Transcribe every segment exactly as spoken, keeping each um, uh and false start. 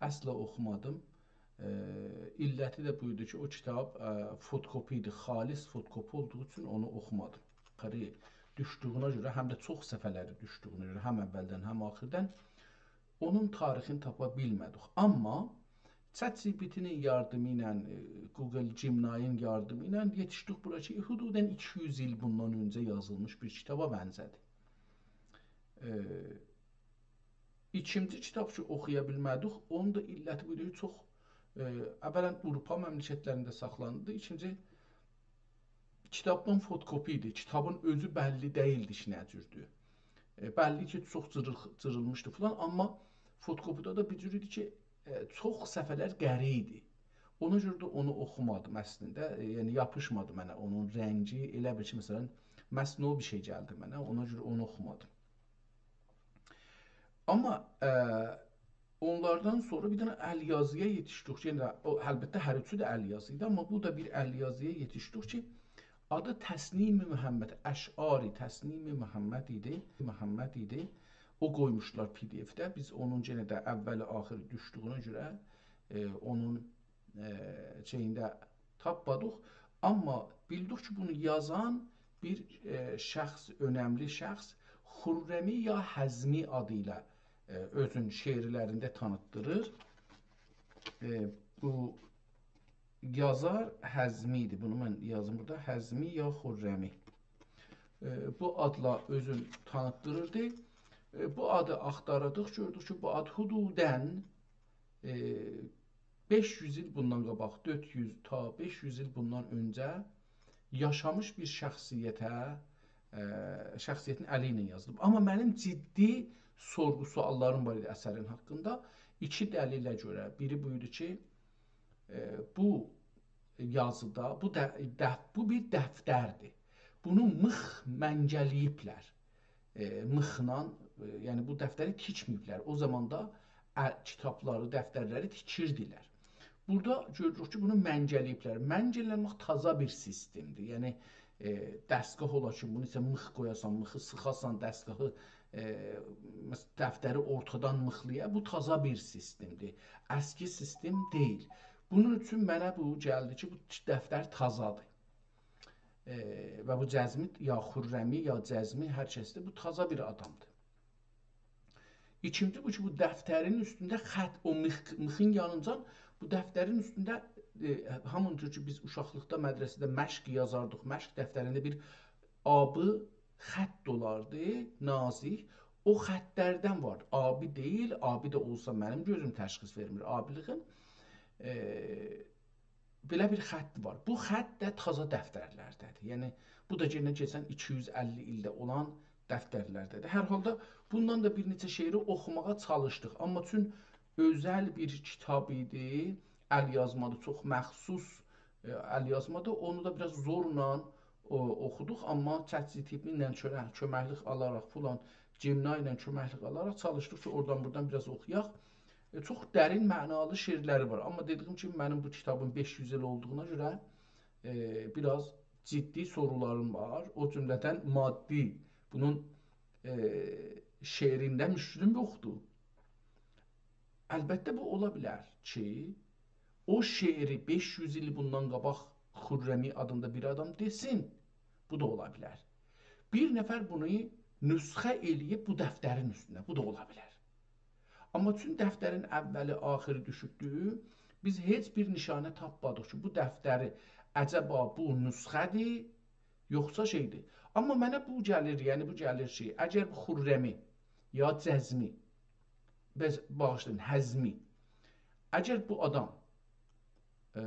اصلا اوخومادیم. ائ، علتی ده بویدو کی، او کیتاب، ائ، فوتوکوپی ایدی، خالص فوتوکوپی اولدوغو اوچون اونو اوخومادیم. آخیری دوشدویونه گؤره، هم ده چوخ صفحه‌لری دوشدویونه گؤره، هم اولدن، هم آخیردان اونون تاریخینی تاپا بیلمه‌دیک. آمما ChatGPT-نین یاردیمی ایله، ائ، Google Gemini-ین یاردیمی ایله یئتیشدیک بورا کی، حدوداً ایکی یوز ایل بوندان اؤنجه یازیلمیش بیر کیتابا بنزه‌دیر. ائ، ایکینجی کیتاب کی، اوخویا بیلمه‌دیک، اونون دا علتی بودور، چوخ، ائ، اولاً آوروپا مملکتلرینده ساخلانیردی، ایکینجی کیتابدان فوتوکوپی ایدی. کیتابین اؤزو بللی دئییلدی کی، نه جوردور. ائ، بللی کی، چوخ جیریل-، جیریلمیشدی فلان، آمما فوتوکوپیده ده بیر جور ایدی کی، ائ، چوخ صفحه‌لر قره ایدی. اونا گؤره ده اونو اوخومادیم اصلینده، ائ، یعنی یاپیشمادی منه اونون رنگی، ائله بیل کی، مثلا، مصنوعی بیر شئی گلدی منه، اونا گؤره اونو اوخومادیم. آمما، ائ، اونلاردان سونرا بیر دنه ال‌یازی‌یا یئتیشدیک. یئنه ده، او، البته، هر اوچو ده ال‌یازی ایدی، آمما بو دا بیر ال‌یازی‌یا یئتیشدیک کی، آدی تسنیم محمد، اشعار تسنیم محمد ایدی، محمد ایدی. او قویموشدولار PDF-ده. بیز اونون یئنه ده اوّل آخیری دوشدویونه گؤره، ائ، اونون ائ، شئیینده تاپمادیق. آمما بیلدیک کی، بونو یازان بیر، ائ، شخص، اؤنملی شخص خرمی یا حزمی آدی ایله، ائ، اؤزون شعرلرینده تانیتدیریر. ائ، بو یازار حزمی ایدی. بونو من یازیم بورادا. حزمی یا خرمی. ائ، بو آدلا اؤزون تانیتدیریردی. ائ، بو آدی آختاردیق، گؤردوک کی، بو آد حدوداً، ائ، بئش یوز ایل بوندان قاباق، دؤرد یوز تا بئش یوز ایل بوندان اؤنجه یاشامیش بیر شخصیته، ائ، شخصیتین الی ایله یازیلیب. آمما منیم جدی سورغو-سؤاللاریم وار ایدی اثرین حاقیندا. ایکی دلیله گؤره. بیری بویدو کی، ائ، بو یازیدا، بو ده-، دف-، بو بیر دفتردیر. بونو میخ منجله‌ییبلر. ائ، میخلا، ائ، یعنی بو دفتری تیکمه‌ییبلر. او زاماندا ا-، کیتابلاری، دفترلری تیکیردیلر. بورادا گؤروروک کی، بونو منجله‌ییبلر. منجله‌مک تازا بیر سیستمدیر. یعنی، ائ، دستگاه اولا کی، بونو ایچه میخ قویاسان، میخی سیخاسان، دستگاهی، ائ، مس-، دفتری اورتادان میخلایا، بو تازا بیر سیستمدیر. اسکی سیستم دئییل. بونون اوچون منه بو گلدی کی، بو دفتر تازادیر. ائ، و بو جزمی، یا خرمی، یا جزمی، هر کسدیر، بو تازا بیر آدامدیر. ایکینجی بو کی، بو دفترین اوستونده خط، او میخ-، میخین یانینجان بو دفترین اوستونده، ائ، هامان جور کی، بیز اوشاقلیقدا مدرسه‌ده مشق یازاردیق، مشق دفترینده بیر آبی خط اولاردی، نازیک. او خطلردن وار. آبی دئییل، آبی ده اولسا منیم گؤزوم تشخیص وئرمیر آبیلیغین. ائ، بئله بیر خط وار. بو خط ده تازا دفترلرده‌دیر. یعنی، بو دا یئنه کئچن ایکی یوز اللی ایلده اولان دفترلرده‌دیر. هر حالدا بوندان دا بیر نئچه شعری اوخوماغا چالیشدیق. آمما چون اؤزل بیر کیتاب ایدی، ال‌یازمادی، چوخ مخصوص، ائ، ال‌یازمادی، اونو دا بیر آز زورلا او-، اوخودوق. آمما ChatGPT ایله کؤمه-، کؤمکلیک آلاراق، فلان، Gemini ایله کؤمکلیک آلاراق چالیشدیق کی، اورادان بورادان بیر آز اوخویاق. ائ، چوخ درین معنالی شعرلری وار. آمما دئدیگیم کیمی، منیم بو کیتابین بئش یوز ایل اولدوغونا گؤره، ائ، بیر آز جدی سورولاریم وار. او جمله‌دن مادی، بونون، ائ، شعرینده مشکلیم یوخدور. البته، بو اولا بیلر کی، او شعری بئش یوز ایل بوندان قاباق خرمی آدیندا بیر آدام دئسین، بو دا اولا بیلر. بیر نفر بونو نسخه ائله‌ییب بو دفترین اوستونه، بو دا اولا بیلر. آمما چون دفترین اوّلی، آخیری دوشوبدور، بیز هئچ بیر نشانه تاپمادیق کی، بو دفتری عجبا بو نسخه‌دیر، یوخسا شئیدیر. آمما منه بو گلیر، یعنی بو گلیر کی، اگر بو خرمی یا جزمی، بز-، باغیشلایین، حزمی، اگر بو آدام، ائ،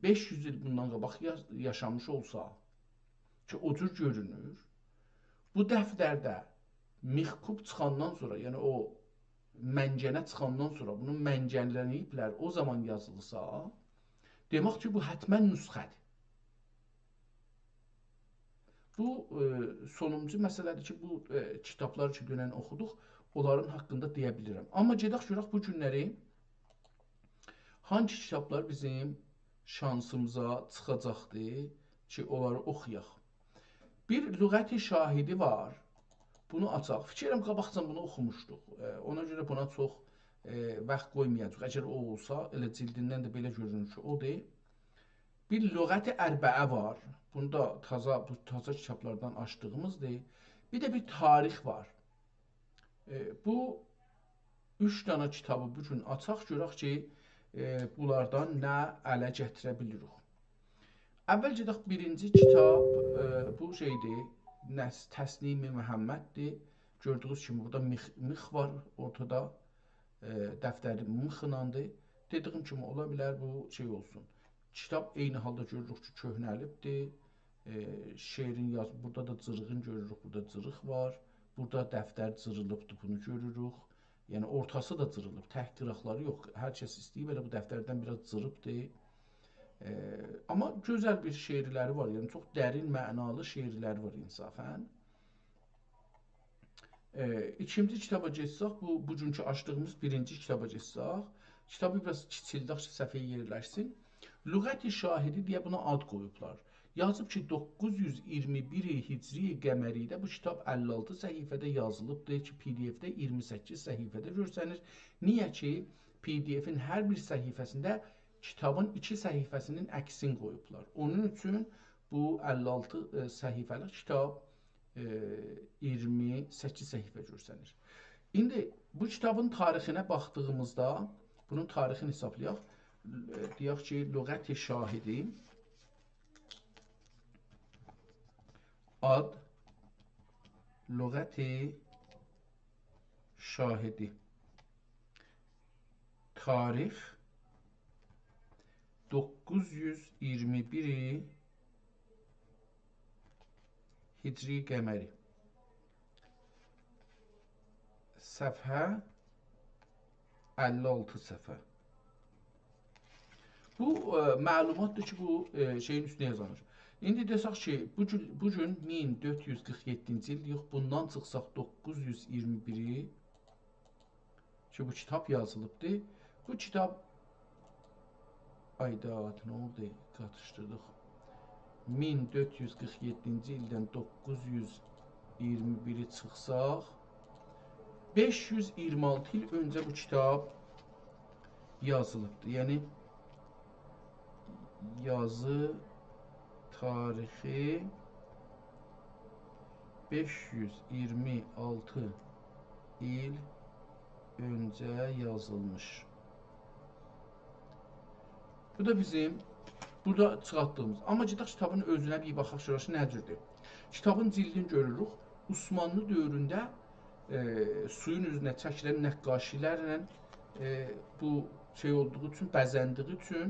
بئش یوز ایل بوندان قاباق یا-، یاشامیش اولسا، کی، او جور گؤرونور، بو دفترده میخکوب چیخاندان سونرا، یعنی او منجنه چیخاندان سونرا بونو منجنله‌ییبلر، او زامان یازیلسا، دئمک کی، بو حتماً نسخه‌دیر. بو، ائ، سونونجو مسئله‌دیر کی، بو، ائ، کیتابلار کی، دونن اوخودوق، اونلارین حاقیندا دئیه بیلیرم. آمما گئدک گؤرک بو گونلری هانگی کیتابلار بیزیم شانسیمیزا چیخاجاقدیر کی، اونلاری اوخویاق. بیر لغت شاهدی وار. بونو آچاق. فیکر ائدیرم، قاباقجادان بونو اوخوموشدوق. ائ، اونا گؤره بونا چوخ، ائ، واخت قویمایاجاغیق. اگر او اولسا، ائله جیلدیندن ده بئله گؤرونور کی، اودور. بیر لغت اربعه وار. بونو دا تازا، بو تازا کیتابلاردان آچدیغیمیزدیر. بیر ده بیر تاریخ وار. ائ، بو اوچ دنه کیتابی بو گون آچاق، گؤرک کی، ائ، بونلاردان نه اله گتیره بیلیریک. اول گئدک بیرینجی کیتاب، ائ، بو شئیدیر، نس-، تسنیم محمددیر. گؤردویونوز کیمی، بورادا میخ، میخ وار اورتادا، ائ، دفتری میخ ایلندیر. دئدیییم کیمی، اولا بیلر بو شئی اولسون. کیتاب عینی حالدا گؤروروک کی، کؤهنه‌لیبدیر. ائ، شعرین یاز-، بورادا دا جیریغین گؤروروک، بورادا جیریق وار. بورادا دفتر جیریلیبدیر، بونو گؤروروک. یعنی اورتاسی دا جیریلیب، تک قیراقلاری یوخ. هر کس ایسته‌ییب، ائله بو دفتردن بیر آز جیریبدیر. ائ، آمما گؤزل بیر شعرلری وار، یعنی چوخ درین معنالی شعرلری وار انصافاً. ائ، ایکینجی کیتابا گئتسک، بو، بوگونکو آچدیغیمیز بیرینجی کیتابا گئتسک، کیتابی بیر آز کیچیلدک کی، صفحه‌یه یئرلشسین. لغت شاهدی دئیه بونا آد قویوبلار. یازیب کی، دوققوز یوز اییرمی بیر هجری قمری‌ده بو کیتاب اللی آلتی صفحه‌ده یازیلیبدیر کی، پی‌دی‌اف‌ده اییرمی سککیز صفحه‌ده گؤرسنیر. نییه کی، پی‌دی‌افین هر بیر صفحه‌سینده کیتابین ایکی صفحه‌سینین عکسینی قویوبلار. اونون اوچون بو اللی آلتی، ائ، صفحه‌لیک کیتاب، ائ، اییرمی سککیز صفحه گؤرسنیر. ایندی بو کیتابین تاریخینه باخدیغیمیزدا، بونون تاریخینی حسابلایاق. ائ، دئیک کی، لغت شاهدی، آد، لغت شاهدی، تاریخ، دوققوز یوز اییرمی بیر هجری قمری. صفحه اللی آلتی صفحه. بو، ائ، معلوماتدیر کی، بو، ائ، شئیین اوستونه یازیلیر. ایندی دئسک کی، بو گون، بو گون مین دؤرد یوز قیرخ یئددینجی ایل، یوخ، بوندان چیخساق دوققوز یوز اییرمی بیری کی، بو کیتاب یازیلیبدی. بو کیتاب، آی دا، نه اولدو؟ قاتیشدیردیق. مین دؤرد یوز قیرخ یئددینجی ایلدن دوققوز یوز اییرمی بیری چیخساق، بئش یوز اییرمی آلتی ایل اؤنجه بو کیتاب یازیلیبدی. یعنی، یازی تاریخی بئش یوز اییرمی آلتی ایل اؤنجه یازیلمیش. بو دا بیزیم بورادا چیخارتدیغیمیز. آمما گئدک کیتابین اؤزونه بیر باخاق، گؤرک کی، نه جوردور. کیتابین جیلدینی گؤروروک. عثمانلی دؤورونده، ائ، سویون اوزونه چکیلن نقاشی‌لرله، ائ، بو شئی اولدوغو اوچون، بزندیگی اوچون،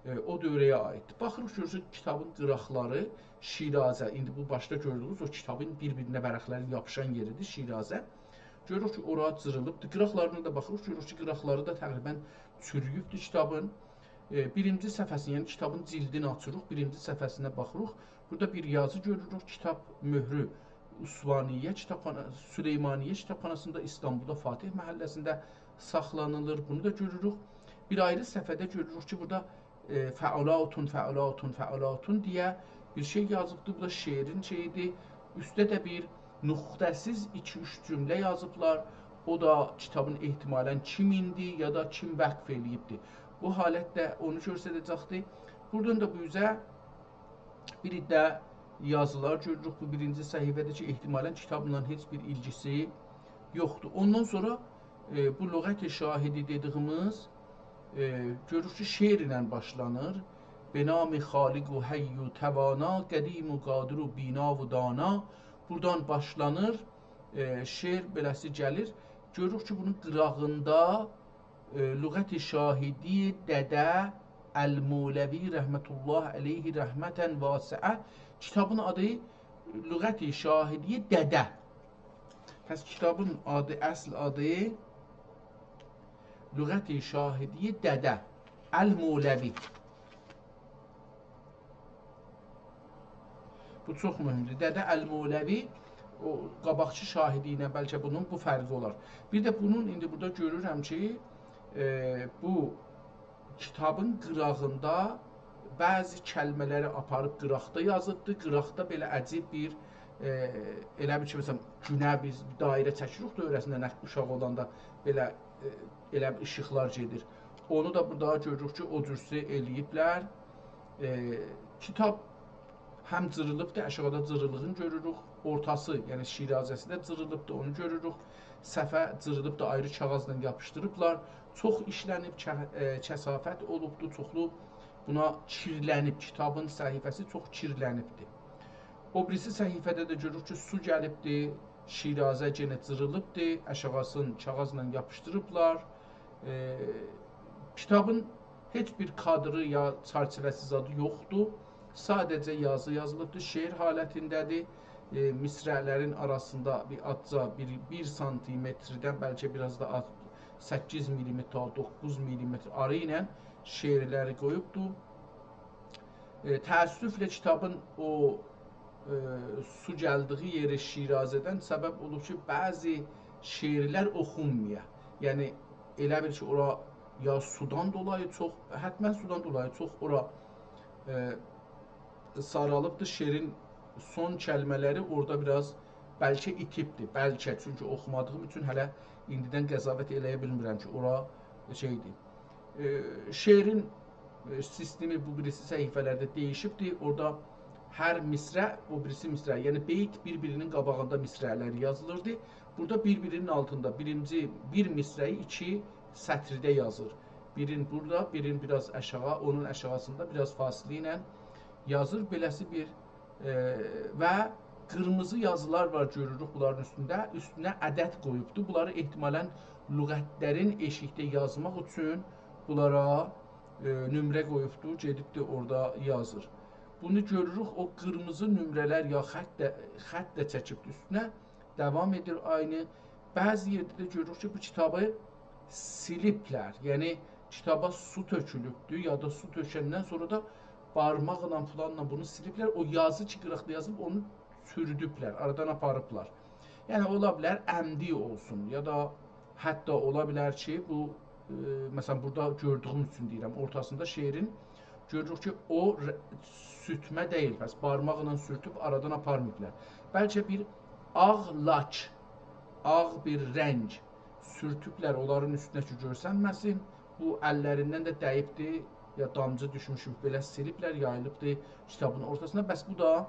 ائ، او دؤوره‌یه عاییددیر. باخیریق، گؤروروک کی، کیتابین قیراقلاری شیرازه، ایندی بو باشدا گؤردویونوز او کیتابین بیر-بیرینه ورقلرین یاپیشان یئریدیر، شیرازه. گؤروروک کی، اورا جیریلیبدیر. قیراقلارینا دا باخیریق، گؤروروک کی، قیراقلاری دا تقریباً چورویوبدور کیتابین. ائ، بیرینجی صفحه‌سینی، یعنی کیتابین جیلدینی آچیریق، بیرینجی صفحه‌سینه باخیریق. بورادا بیر یازی گؤروروک، کیتاب مؤهرو عثمانیه کیتابخانا-، سلیمانیه کیتابخاناسیندا، ایستانبولدا فاتح محله‌سینده ساخلانیلیر. بونو دا گؤروروک. بیر آیری صفحه‌ده گؤروروک کی، بورادا، ائ، فعلاتون، فعلاتون، فعلاتون دئیه بیر شئی یازیبدیر. بو دا شعرین شئییدیر. اوسته ده بیر نقطه‌سیز ایکی-اوچ جمله یازیبلار. او دا کیتابین احتمالاً کیمیندیر یا دا کیم وقف ائله‌ییبدیر. بو حالتده اونو گؤستره‌جکدیر. بورادان دا بو اوزه بیر عده یازیلار گؤروروک بو بیرینجی صفحه‌ده کی، احتمالاً کیتابلا هئچ بیر ایلگیسی یوخدور. اوندان سونرا، ائ، بو لغت شاهدی دئدیییمیز، ائ، گؤروروک کی، شعر ایله باشلانیر. «به نام خالق و حی و توانا، قدیم و قادر و بینا و دانا.» بورادان باشلانیر، ائ، شعر بئله‌سی گلیر. گؤروروک کی، بونون قیراغیندا، ائ، لغت شاهدی دده المولوی رحمة الله علیه رحمة واسعة. کیتابین آدی لغت شاهدی دده. پس کیتابین آدی، اصل آدی لغت شاهدی دده المولوی. بو چوخ مهمدور. دده المولوی، او قاباقکی شاهدی ایله بلکه بونون بو فرقی اولار. بیر ده بونون، ایندی بورادا گؤرورم کی، ائ، بو کیتابین قیراغیندا بعضی کلمه‌لری آپاریب قیراقدا یازیبدی. قیراقدا بئله عجیب بیر ائ، ائله بیل کی، مثلا، گونه بیز دایره چکیریک دؤوره‌سینده، نه اوشاق اولاندا بئله، ائ، ائله بیل ایشیقلار گئدیر. اونو دا بورادا گؤروروک کی، او جورسه ائله‌ییبلر. ائ، کیتاب هم جیریلیبدیر، آشاغیدا جیریلیغینی گؤروروک. اورتاسی، یعنی شیرازه‌سی ده جیریلیبدیر، اونو گؤروروک. صفحه جیریلیبدیر، آیری کاغیذلا یاپیشدیریبلار. چوخ ایشله‌نیب، که-، ائ، کثافت اولوبدور، چوخلو بونا کیرله‌نیب، کیتابین صفحه‌سی چوخ کیرله‌نیبدیر. او بیریسی صفحه‌ده ده گؤروروک کی، سو گلیبدیر، شیرازه یئنه جیریلیبدیر، آشاغیسین کاغیذلا یاپیشدیریبلار. ائ، کیتابین هئچ بیر کادری یا چرچیوه‌سی زادی یوخدور. ساده‌جه یازی یازیلیبدیر، شعر حالتینده‌دیر. ائ، مصرع‌لرین آراسیندا بیر آزجا بیر، بیر سانتیمتردن، بلکه بیر آز دا آز، سککیز میلیمتر، دوققوز میلیمتر آری ایله شعرلری قویوبدور. ائ، تأسفله کیتابین او، ائ، سو گلدیگی یئری شیرازه‌دن سبب اولوب کی، بعضی شعرلر اوخونمایا. یعنی، ائله بیل کی، اورا یا سودان دولایی چوخ، حتما سودان دولایی چوخ اورا، ائ، سارالیبدیر. شعرین سون کلمه‌لری اورادا بیر آز بلکه ایتیبدیر. بلکه، چونکی اوخومادیغیم اوچون هله ایندیدن قضاوت ائله‌یه بیلمیرم کی، اورا شئیدیر. ائ، شعرین، ائ، سیستمی بو بیریسی صفحه‌لرده دییشیبدیر. اورادا هر مصرع، او بیریسی مصرع، یعنی بیت بیر-بیرینین قاباغیندا مصرع‌لر یازیلیردی. بورادا بیر-بیرینین آلتیندا بیرینجی، بیر مصرعی ایکی سطرده یازیر. بیرین بورادا، بیرین بیر آز آشاغی، اونون آشاغیسیندا بیر آز فاصله ایله یازیر. بئله‌سی بیر، ائ، و قیرمیزی یازیلار وار، گؤروروک بونلارین اوستونده. اوستونه عدد قویوبدور. بونلاری احتمالاً لغت‌لرین ائشیکده یازماق اوچون بونلارا، ائ، نمره قویوبدور، گئدیبدیر اورادا یازیر. بونو گؤروروک، او قیرمیزی نمره‌لر یا خط ده، خط ده چکیبدیر اوستونه. داوام ائدیر عینی. بعضی یئرده ده گؤروروک کی، بو کیتابی سیلیبلر. یعنی، کیتابا سو تؤکولوبدور، یا دا سو تؤکندن سونرا دا بارماقلا، فلانلا بونو سیلیبلر. او یازی کی، قیراقدا یازیلیب، اونو سوردوبلر، آرادان آپاریبلار. یعنی، اولا بیلر عمدی اولسون، یا دا حتی اولا بیلر کی، بو، ائ، مثلا، بورادا گؤردویوم اوچون دئییرم، اورتاسیندا شعرین گؤروروک کی، او ر-، سورتمه دئییل، پس بارماقلا سورتوب آرادان آپارماییبلار. بلکه بیر آغ لاک، آغ بیر رنگ سورتوبلر اونلارین اوستونه کی، گؤرسنمه‌سین. بو اللریندن ده دییبدی، یا دامجی دوشموشوب، بئله سیلیبلر، یاییلیبدی کیتابین اورتاسینا. بس بو دا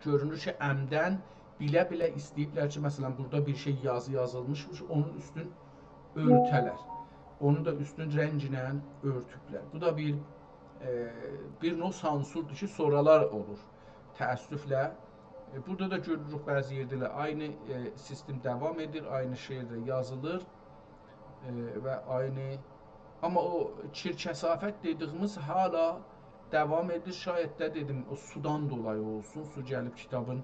گؤرونور کی، عمداً بیله-بیله ایسته‌ییبلر کی، مثلا، بورادا بیر شئی یازی یازیلمیشمیش، اونون اوستون اؤرته‌لر. اونو دا اوستون رنگله اؤرتوبلر. بو دا بیر، ائ، بیر نوع سانسوردور کی، سونرالار اولور. تأسفله. ائ، بورادا دا گؤروروک، بعضی یئرده ائله عینی، ائ، سیستم داوام ائدیر، عینی شعر ده یازیلیر. ائ، و عینی، آمما او کیر کثافت دئدیییمیز حالا داوام ائدیر. شاید ده دئدیم، او سودان دولایی اولسون، سو گلیب کیتابین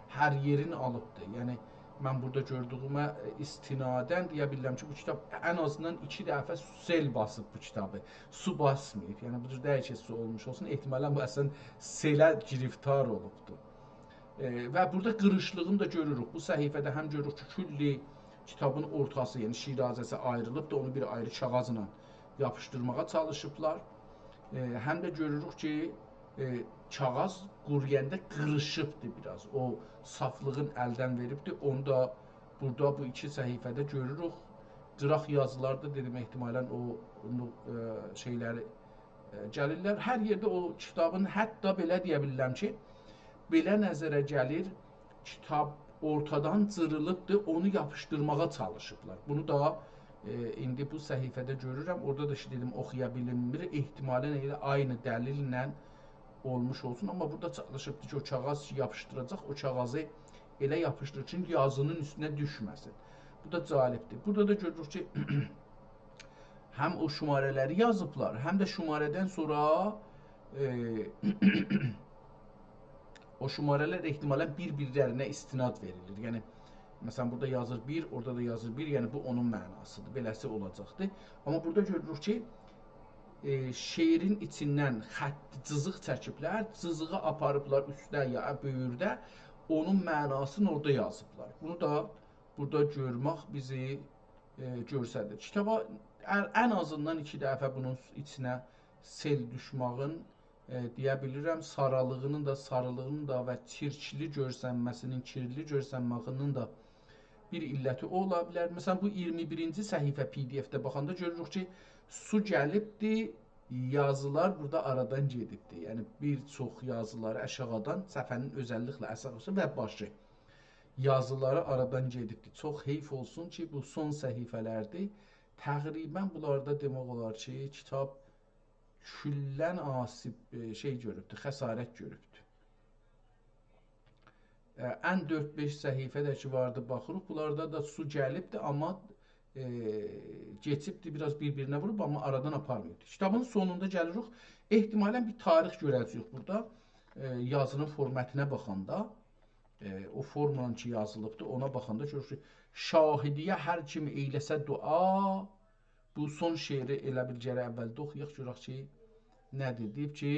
هر یئرینی آلیبدیر. یعنی، من بورادا گؤردویومه، ائ، استناداً دئیه بیلیرم کی، بو کیتاب ان آزیندان ایکی دفعه سئل باسیب بو کیتابی. سو باسماییب. یعنی، بو جور دئییل کی، سو اولموش اولسون. احتمالاً بو اصلاً سئله گرفتار اولوبدور. ائ، و بورادا قیریشلیغینی دا گؤروروک. بو صفحه‌ده هم گؤروروک کی، کلّی کیتابین اورتاسی، یعنی شیرازه‌سی آیریلیبدیر، اونو بیر آیری کاغیذلا یاپیشدیرماغا چالیشیبلار. ائ، هم ده گؤروروک کی، ائ، کاغیذ قورویاندا قیریشیبدیر بیر آز. او صافلیغین الدن وئریبدیر. اونو دا بورادا بو ایکی صفحه‌ده گؤروروک. قیراق یازیلاردا دئدیم، احتمالاً او، او، ائ، شئیلری ائ، گلیرلر. هر یئرده او کیتابین، حتی بئله دئیه بیلیرم کی، بئله نظره گلیر، کیتاب اورتادان جیریلیبدیر، اونو یاپیشدیرماغا چالیشیبلار. بونو دا، ائ، ایندی بو صفحه‌ده گؤرورم. اورادا دا کی، دئدیم، اوخویا بیلینمیر. احتمالاً ائله عینی دلیلله اولموش اولسون. آمما بورادا چالیشیبدیر کی، او کاغیذ کی، یاپیشدیراجاق، او کاغیذی ائله یاپیشدیرسین کی، یازینین اوستونه دوشمه‌سین. بو دا جالبدیر. بورادا دا گؤروروک کی، هم او شماره‌لری یازیبلار، هم ده شماره‌دن سونرا، ائ، او شماره‌لر احتمالاً بیر-بیرلرینه استناد وئریلیر. یعنی، مثلا، بورادا یازیر بیر، اورادا دا یازیر بیر، یعنی بو اونون معناسیدیر. بئله‌سی اولاجاقدیر. آمما بورادا گؤروروک کی، ائ، شعرین ایچیندن خط، جیزیق چکیبلر، جیزیغی آپاریبلار اوسته یا بؤیورده، اونون معناسینی اورادا یازیبلار. بونو دا بورادا گؤرمک بیزی ائ، گؤرسدیر. کیتابا ان، ان آزیندان ایکی دفعه بونون ایچینه سئل دوشماغین، ائ، دئیه بیلیرم، سارالیغینین دا، ساریلیغینین دا و چیرکلی گؤرسنمه‌سینین، کیرلی گؤرسنمه‌سینین ده بیر علتی او اولا بیلر. مثلا، بو اییرمی بیرینجی صفحه پی دی اف‌ده باخاندا گؤروروک کی، سو گلیبدی، یازیلار بورادا آرادان گئدیبدی. یعنی، بیر چوخ یازیلاری آشاغیدان، صفحه‌نین اؤزللیکله آشاغیسی و باشی، یازیلاری آرادان گئدیبدی. چوخ حیف اولسون کی، بو سون صفحه‌لردیر. تقریبا بونلاردا دئمک اولار کی، کیتاب کلاً آسیب، ائ، شئی گؤروبدو، خسارت گؤروبدو. ائ، ان دؤرد-بئش صفحه ده کی واردی، باخیریق. بونلاردا دا سو گلیبدی، آمما، ائ، کئچیبدی، بیر آز بیر-بیرینه ووروب، آمما آرادان آپارماییبدی. کیتابین سونوندا گلیریک، احتمالاً بیر تاریخ گؤره‌جه‌ییک بورادا. ائ، یازی‌نین فورماتینا باخاندا، ائ، او فورمانین کی یازیلیبدی، اونا باخاندا گؤروروک کی، «شاهدی‌یه هر کیم ائیله‌سه دعا»، بو سون شعری ائله بیل گرک اول ده اوخویاق، گؤرک کی، نه‌دیر؟ دئییب کی،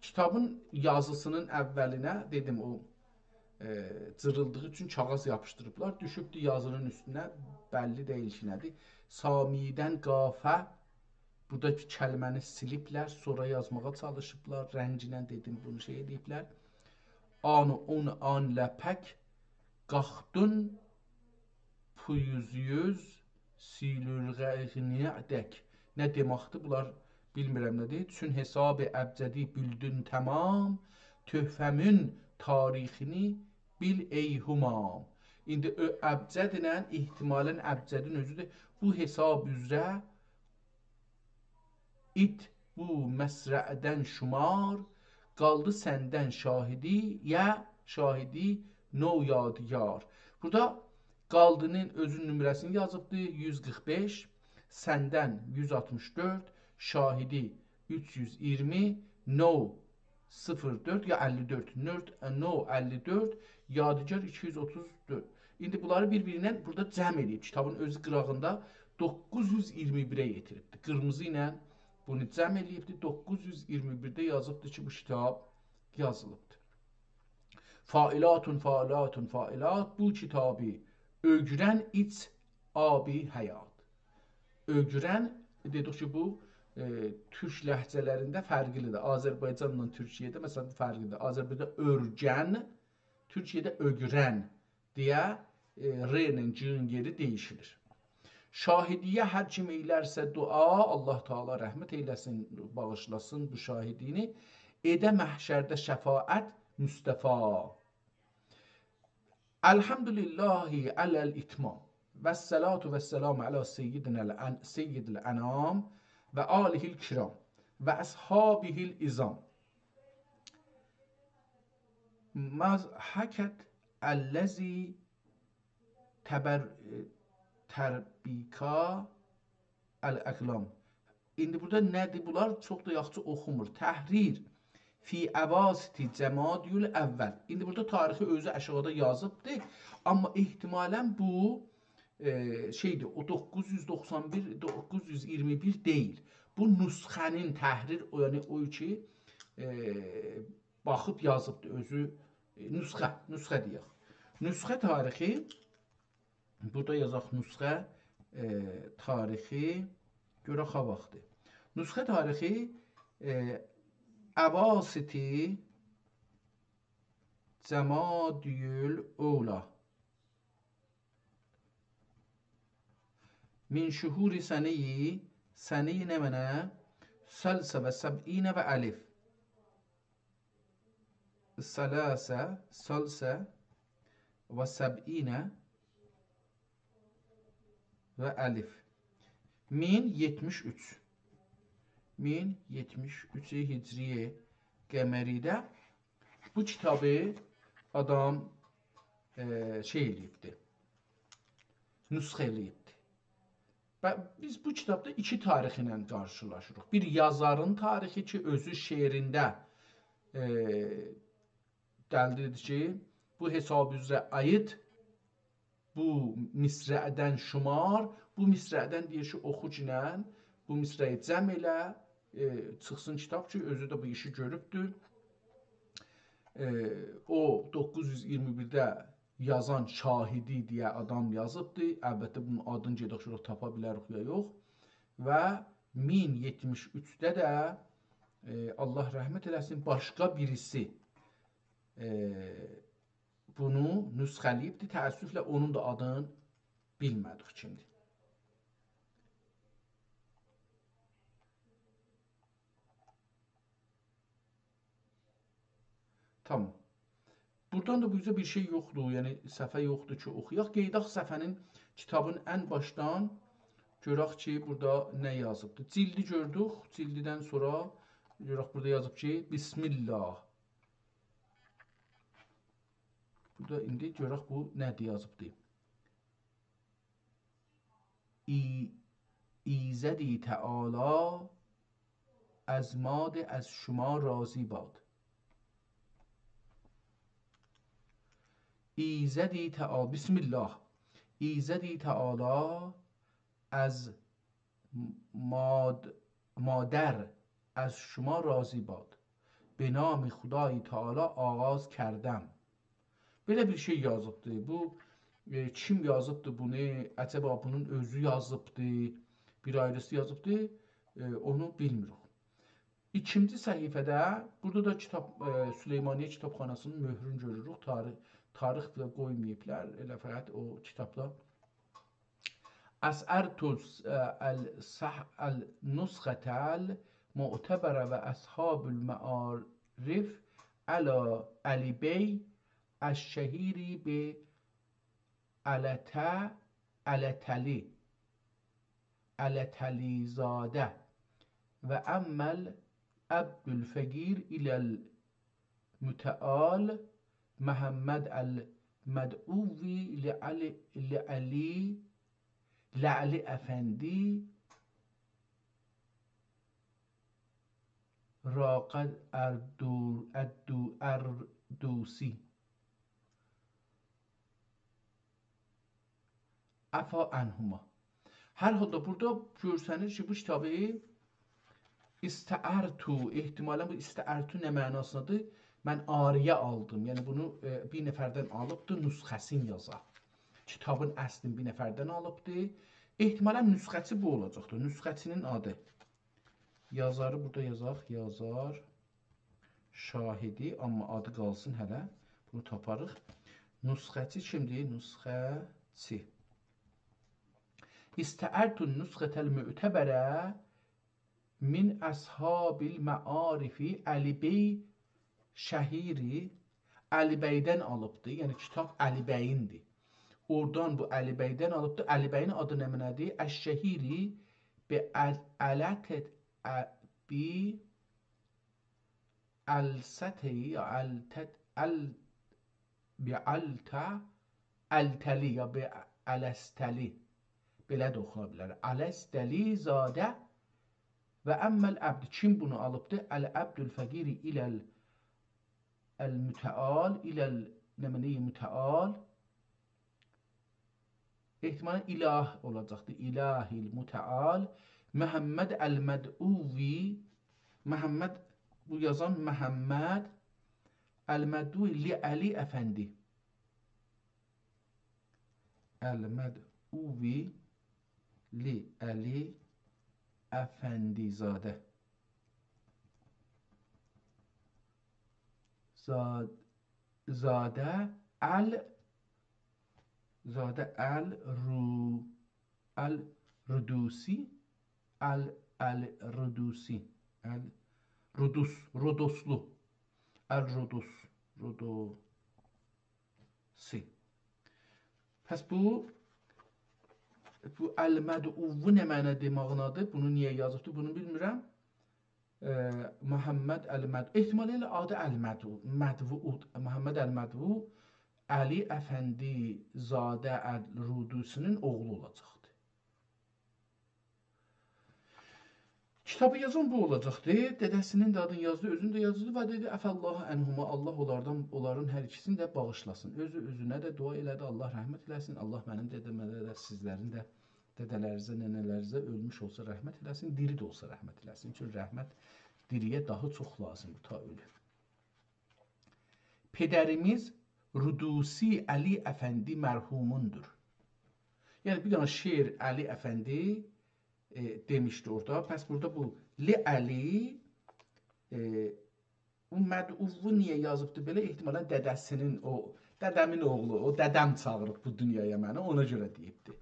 کیتابین یازیسینین اولینه، دئدیم، او، ائ، جیریلدیغی اوچون کاغیذ یاپیشدیریبلار. دوشوبدو یازی‌نین اوستونه، بللی دئییل کی، نه‌دیر. سامی‌دن قافه، بورادا کی کلمه‌نی سیلیبلر، سونرا یازماغا چالیشیبلار. رنگینن دئدیم، بونو شئی ائدیبلر. آن اون آن لپک، قاخدون پویوزیوز سیلورغه‌نیه دک. نه دئمکدیر بونلار، بیلمیرم نه‌دیر. چون حساب ابجدی بیلدین تمام، تحفه‌مون تاریخینی بیل ای همام. ایندی او ابجد ایله، احتمالاً ابجدین اؤزودور. بو حساب اوزره ایت بو مصرعدن شمار، قالدی سندن شاهدی‌یه، شاهدی نو یادگار. بورادا قالدی‌نین اؤزون نمره‌سینی یازیبدی، یوز قیرخ بئش، سندن یوز آلتمیش دؤرد، شاهدی اوچ یوز اییرمی، نو صفر دؤرد یا اللی دؤرد، نؤرد، نو اللی دؤرد، یادگار ایکی یوز اوتوز دؤرد. ایندی بونلاری بیر-بیرینن بورادا جمع ائله‌ییب. کیتابین اؤزو قیراغیندا دوققوز یوز اییرمی بیره یئتیریبدی. قیرمیزی ایله بونو جمع ائله‌ییبدی. دوققوز یوز اییرمی بیرده یازیبدی کی، بو کیتاب یازیلیبدی. فاعلاتون، فاعلاتون، فاعلات، بو کیتابی اؤگرن ایچ آبی حیات. اؤگرن، دئدیک کی، بو، ائ، تورک لهجه‌لرینده فرقلی‌دیر. آذربایجانلا تورکیه‌ده، مثلا، فرقلی‌دیر. آذربایجاندا اؤرگن، تورکیه‌ده اؤگرن دئیه، ائ، ر ایله گ-نین یئری دییشیلیر. شاهدی‌یه هر کیم ائیلرسه دعا، الله تعالی رحمت ائیله‌سین، باغیشلاسین بو شاهدی‌نی. ائده محشرده شفاعت مصطفی. الحمد لله علی الاتمام، و الصلاة و السلام علی سیدنا الان-، سید الانام و آله الکرام و اصحابه العظام. مضحکت الذی تبر-، تربیکا الاقلام. ایندی بورادا نه‌دیر بونلار؟ چوخ دا یاخشی اوخومور. تحریر فی اواسط جمادی الاول. ایندی بورادا تاریخی اؤزو آشاغیدا یازیبدی. آمما احتمالاً بو، ائ، شئیدیر، او دوققوز یوز دوخسان بیر، دوققوز یوز اییرمی بیر دئییل. بو نسخه‌نین تحریر، او، یعنی او کی، ائ، باخیب یازیبدی اؤزو، ائ، نسخه، نسخه دئیک. نسخه تاریخی، بورادا یازاق نسخه، ائ، تاریخی، گؤرک هاواختدیر. نسخه تاریخی، ائ، اواسط جمادی الاولی. من شهور سنه‌ی، سنه‌ی نمنه؟ ثلث و سبعین و الف. ثلث، ثلث و سبعین و الف. مین یئتمیش اوچ. مین یئتمیش اوچ هجری قمری‌ده بو کیتابی آدام، ائ، شئی ائله‌ییبدی، نسخه ائله‌ییبدی. و بیز بو کیتابدا ایکی تاریخ ایله قارشیلاشیریق. بیر یازارین تاریخی کی، اؤزو شعرینده، ائ، دلیل ائدیر کی، بو حساب اوزره آییت بو مصرعدن شمار، بو مصرعدن دئییر کی، اوخوگینن بو مصرعی جمع ائله، ائ، چیخسین کیتاب کی، اؤزو ده بو ایشی گؤروبدور. ائ، او دوققوز یوز اییرمی بیرده یازان شاهدی دئیه آدام یازیبدی. البته، بونون آدینی گئدک گؤرک تاپا بیلریک یا یوخ. و مین یئتمیش اوچده ده، ائ، الله رحمت ائله‌سین، باشقا بیریسی، ائ، بونو نسخه‌له‌ییبدی. تأسفله اونون دا آدینی بیلمه‌دیک کیمدیر. تامام. بورادان دا بو اوزه بیر شئی یوخدور، یعنی صفحه یوخدور کی، اوخویاق. قئییداق صفحه‌نین، کیتابین ان باشدان گؤرک کی، بورادا نه یازیبدیر. جلدی گؤردوک، جلدیدن سونرا گؤرک بورادا یازیب کی، بسم الله. بورادا ایندی گؤرک بو نه‌دیر یازیبدیر. ای-، ایزدی تعالی از ماد از شما راضی باد. ایزدی تعالی، بسم الله. ایزدی تعالی از ماد-، مادر از شما راضی باد. به نام خدای تعالی آغاز کردم. بئله بیر شئی یازیبدی. بو، ائ، کیم یازیبدی بونو؟ عجبا بونون اؤزو یازیبدی، بیر آیریسی یازیبدی؟ ائ، اونو بیلمیریک. ایکینجی صفحه‌ده، بورادا دا کیتاب، ائ، سلیمانیه کیتابخاناسینین مؤهرونو گؤروروک. تاریخ، تاریخ ده قویماییبلار، ائله فقط او کیتابدا. أسعرت الص-، الصح-، النسخة المعتبرة وأصحاب المعارف على علی بی الشهیر بعلت-، علتلی، علتلی زاده. وأما العبد الفقیر إلی المتعال محمد المدعو لعلی، لعلی، لعلی افندی راقد اردو-، اردو-، اردوسی. عفا عنهما. هر حالدا بورادا گؤرسنیر کی، بو کیتابی استعرت، احتمالاً بو استعرت نه معناسیندادیر؟ من عاریه آلدیم. یعنی بونو، ائ، بیر نفردن آلیبدیر، نسخه‌سینی یازا. کیتابین اصلینی بیر نفردن آلیبدیر. احتمالاً نسخه‌چی بو اولاجاقدیر. نسخه‌چی‌نین آدی. یازاری بورادا یازاق، یازار شاهدی، آمما آدی قالسین هله. بونو تاپاریق. نسخه‌چی کیمدیر؟ نسخه‌چی. استعرت النسخة المعتبرة من أصحاب المعارف علی بی شهیر، علی بیدن آلیبدی. یعنی کیتاب علی بیدین‌دیر. اورادان بو علی بیدن آلیبدی. علی بیدین آدی نمنه‌دیر؟ الشهیر بعل-، علت ابی الستی یا التت-، ال-، بعلت-، التلی یا بعلستلی. بئله ده اوخونا بیلر. الستلی زاده. وأما العبد، کیم بونو آلیبدی؟ العبد الفقیر إلی ال-، المتعال، إلی ال-، نمنه‌ی متعال. احتمالاً اله اولاجاقدی. اله المتعال، محمد المدعو، محمد، بو یازان محمد المدعو لعلی افندی. المدعو لعلی افندی زاده. زاد-، زاده ال-، زاده الرو-، الردوسی، ال-، الردوسی، ال-، رودوس، رودوسلو، الردوس، رودو-، سی. پس بو، بو المدعو نه معنا دئماغینادیر؟ بونو نییه یازیبدی، بونو بیلمیرم. ائ، محمد المدعو. احتمال ائله آدی المدعو، مدعو، محمد المدعو علی افندی زاده الردوسی‌نین اوغلو اولاجاقدی. کیتابی یازان بو اولاجاقدی. دده‌سی‌نین ده آدینی یازدی، اؤزونو ده یازدی و دئدی: «عفا الله عنهما»، الله اونلاردان، اونلارین هر ایکیسینی ده باغیشلاسین. اؤزو اؤزونه ده دعا ائله‌دی، الله رحمت ائله‌سین. الله منیم دده‌مه ده، سیزلرین ده دده‌لرینیزه، ننه‌لرینیزه، اؤلموش اولسا رحمت ائله‌سین، دیری ده اولسا رحمت ائله‌سین. چونکی رحمت دیری‌یه داها چوخ لازیمدیر، تا اؤلو. پدریمیز رودوسی علی افندی مرحوموندور. یعنی بیر دنه شعر علی افندی ائ، دئمیشدی اورادا. پس بورادا بو لعلی، ائ، او مدعوو نییه یازیبدی بئله؟ احتمالاً دده‌سینین، او دده‌مین اوغلو، او دده‌م چاغیریب بو دونیایا منی، اونا گؤره دئییبدی.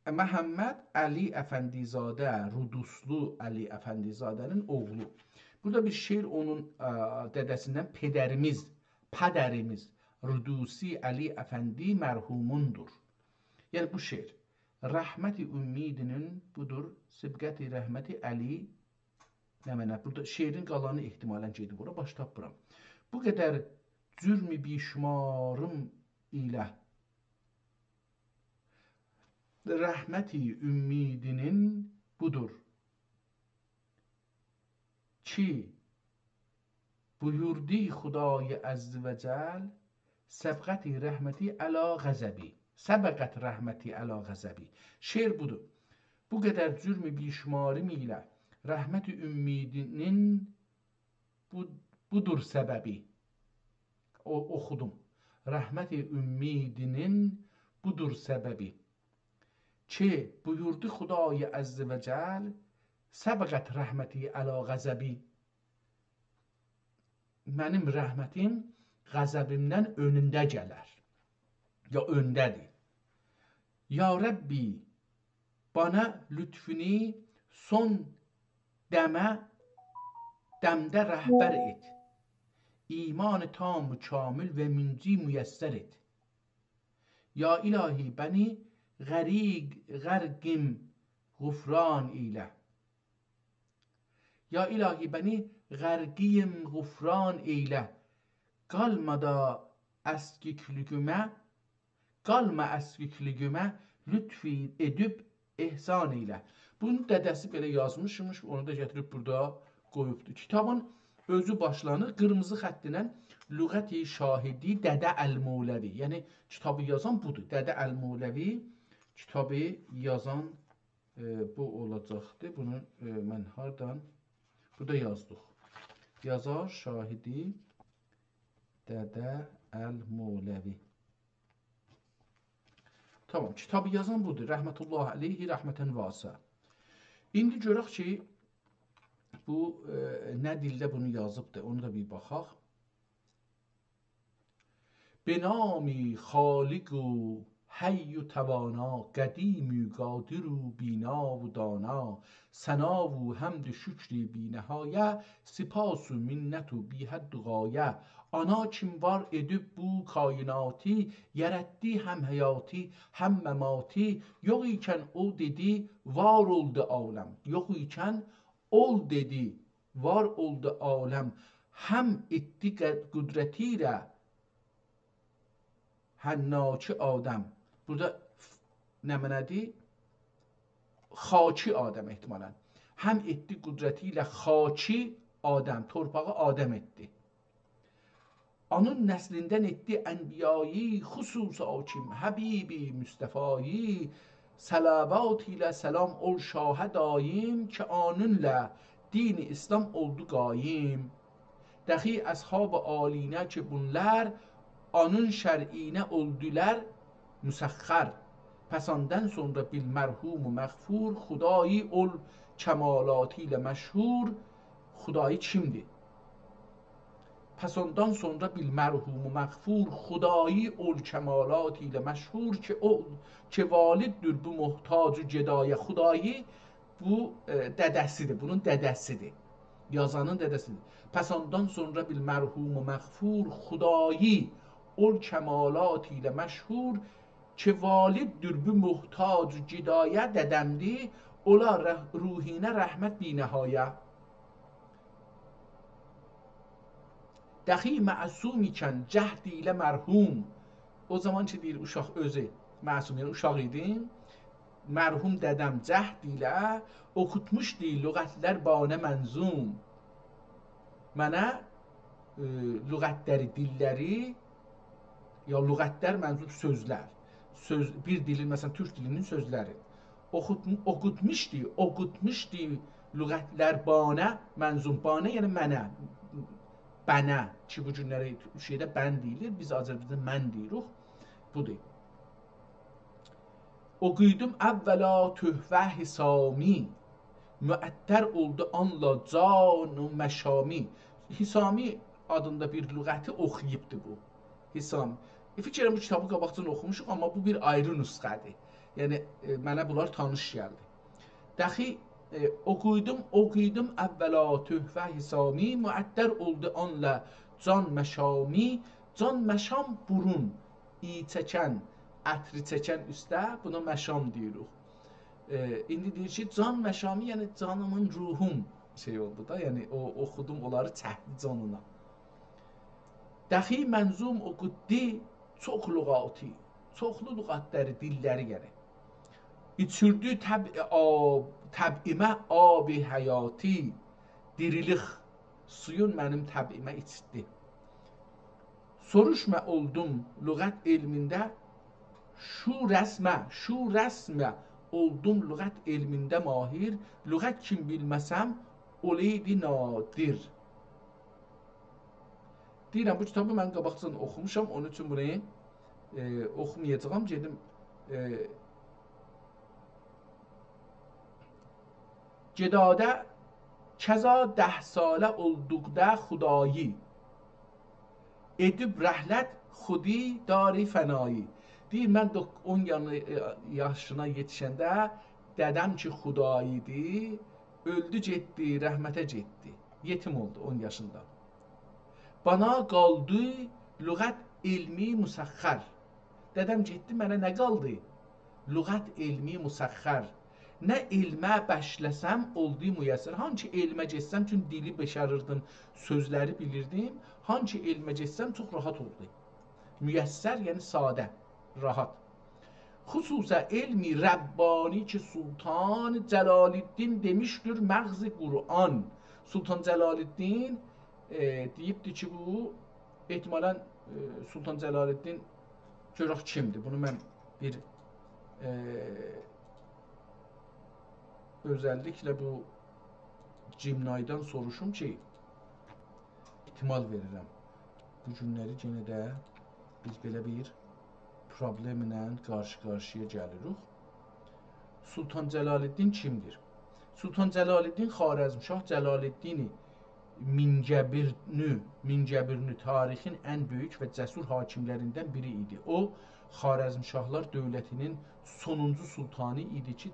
محمد علی افندی‌زاده، رودوسلو علی افندی‌زاده‌نین اوغلو. بورادا بیر شعر اونون، ا، دده‌سیندن، پدریمیز، پدریمیز رودوسی علی افندی مرحوموندور. یعنی بو شعر. رحمت امیدینین بودور، سبقت رحمت علی، نمنه. بورادا شعرین قالانی احتمالاً گئدیب اورا، باش تاپمیرام. بو قدر جرم بی‌شماریم ایله رحمت امیدینین بودور کی، بویوردو خدای عزّ و جلّ، سبقت رحمتی علی غضبی. سبقت رحمتی علی غضبی. شعر بودور. بو قدر جرم بی‌شماریم ایله رحمت امیدینین بو، بودور سببی. او، اوخودوم. رحمت امیدینین بودور سببی. کی، بویوردو خدای عزّ و جلّ، سبقت رحمتی علی غضبی. منیم رحمتیم غضبیمدن اؤنونده گلر. یا اؤنده‌دیر. یا ربّی، بانا لطفونو سون دمه، دمده رهبر ائت. ایمان تام و کامل و منجی میسر ائت. یا الهی، بنی غریق، غرقیم غفران ایله. یا الهی، بنی غرقیم غفران ایله. قالما دا اسکیکلیگیمه، قالما اسکیکلیگیمه، لطف ائدیب احسان ایله. بونو دده‌سی بئله یازمیشمیش، اونو دا گتیریب بورادا قویوبدو. کیتابین اؤزو باشلانیر قیرمیزی خط ایله، لغت شاهدی دده المولوی. یعنی کیتابی یازان بودور. دده المولوی کیتابی یازان، ائ، بو اولاجاقدی. بونو، ائ، من هاردان؟ بورادا یازدیق. یازار شاهدی دده المولوی. تامام، کیتابی یازان بودور. رحمت الله علیه رحمتاً واسعة. ایندی گؤرک کی، بو، ائ، نه دیلده بونو یازیبدیر، اونو دا بیر باخاق. به نام خالق و حی و توانا، قدیم و قادر و بینا و دانا، ثنا و حمد و شکر بی‌نهایه، سپاس و منت و بی‌حد و غایه. آنا کیم وار ائدیب بو کایناتی، یاراتدی هم حیاتی، هم مماتی. یوخ ایکن او دئدی، وار اولدو عالم. یوخ ایکن اول دئدی، وار اولدو عالم. هم ائتدی قد-، قدرتی ایله حناکی آدم. بورادا ف-، نمنه‌دیر؟ خاکی آدم احتمالاً. هم ائتدی قدرتی ایله خاکی آدم، تورپاغی آدم ائتدی. اونون نسلیندن ائتدی انبیایی، خصوصا کیم حبیبی مصطفایی. صلوات ایله سلام اول شاها دایم، کی اونونلا دین اسلام اولدو قایم. دخی اصحاب عالی‌نه کی بونلار، اونون شرعینه اولدولار مسخر. پس آندان سونرا بیل مرحوم و مغفور، خدایی اول کمالاتی ایله مشهور. خدایی کیمدیر؟ پس آندان سونرا بیل مرحوم و مغفور، خدایی اول کمالاتی ایله مشهور، کی او، کی والددیر بو محتاج و گدایا. خدایی بو، ائ، دده‌سیدیر، بونون دده‌سیدیر. یازانین دده‌سیدیر. پس آندان سونرا بیل مرحوم و مغفور، خدایی اول کمالاتی ایله مشهور، کی والددیر بو محتاج و گدایا، دده‌مدیر، اولا رح-، روحینه رحمت بی‌نهایه. دخی معصوم ایکن جهد ایله مرحوم. او زامان کی دئییر اوشاق اؤزو معصوم، یعنی اوشاق ایدیم، مرحوم دده‌م جهد ایله اوخوتموشدو لغتلر بانه منظوم. منه، ائ، لغتلری، دیللری، یا لغتلر منظوم سؤزلر. سؤز، بیر دیلین، مثلاً، تورک دیلینین سؤزلری. اوخوتم-، اوخوتموشدو، اوخوتموشدو لغتلر بانه منظوم. بانه، یعنی منه. بنه، کی بو گونلری شئیده بن دئییلیر، بیز آذربایجاندا من دئییریک. بودور. اوخویدوم اوّلا تحفه حسامی، معطر اولدو آنلا جان و مشامی. حسامی آدیندا بیر لغتی اوخویوبدو بو. حسامی. ائ، فیکر ائلیرم بو کیتابی قاباقجان اوخوموشوق، آمما بو بیر آیری نسخه‌دیر. یعنی، ائ، منه بونلار تانیش گلدی. دخی، ائ، اوخویدوم، اوخویدوم اوّلا تحفه حسامی، معطر اولدو آنلا جان مشامی. جان مشام بورون، ای چکن، عطری چکن اوسته، بونا مشام دئییریک. ائ، ایندی دئییر کی، جان مشامی، یعنی جانیمین، روحوم شئی اولدو دا، یعنی او، اوخودوم اونلاری چکدی جانینا. دخی منظوم اوخوتدو چوخ لغاتی، چوخلو لغاتلاری، دیللری یعنی. ایچیردی طبع آب، طبعیمه آب حیاتی، دیریلیک سویون منیم طبعیمه ایچیردی. سوروشما اولدوم لغت علمینده، شو رسمه، شو رسمه اولدوم لغت علمینده ماهر، لغت کیم بیلمه‌سم، اولایدی نادر. دئییرم، بو کیتابی من قاباقجان اوخوموشام، اونون اوچون بونو، ائ، اوخومایاجاغام. گئدیم، ائ، گداده کذا ده ساله اولدوقدا خدایی، ائدیب رحلت خودی دار فنایی. دئییر، من دوق-، اون یانی-، ائ، یاشینا یئتیشنده دده‌م کی خدایی‌دی، اؤلدو گئتدی، رحمته گئتدی. یئتیم اولدو اون یاشیندا. بانا قالدی لغت علمی مسخر. دده‌م گئتدی، منه نه قالدی؟ لغت علمی مسخر. نه علمه بشله‌سم اولدو میسر. هانسی علمه گئتسم، چون دیلی بشاریردیم، سؤزلری بیلیردیم. هانسی علمه گئتسم چوخ راحت اولدو. میسر، یعنی ساده، راحت. خصوصاً علم ربانی کی سلطان جلال‌الدین دئمیشدیر مغز قرآن. سلطان جلال‌الدین، ائ، دئییبدی کی بو، احتمالاً، ائ، سلطان جلال‌الدین گؤرک کیمدیر. بونو من بیر، ائ، اؤزللیکله بو جیمنایدان سوروشوم کی، احتمال وئریرم، بو گونلری یئنه ده بیز بئله بیر پروبلئمله قارشی-قارشییا گلیریک. سلطان جلال‌الدین کیمدیر؟ سلطان جلال‌الدین خوارزمشاه جلال‌الدین مینگبرنو، مینگبرنو تاریخین ان بؤیوک و جسور حاکیملریندن بیری ایدی. او، خوارزمشاهلار دؤولتینین سونونجو سلطانی ایدی کی،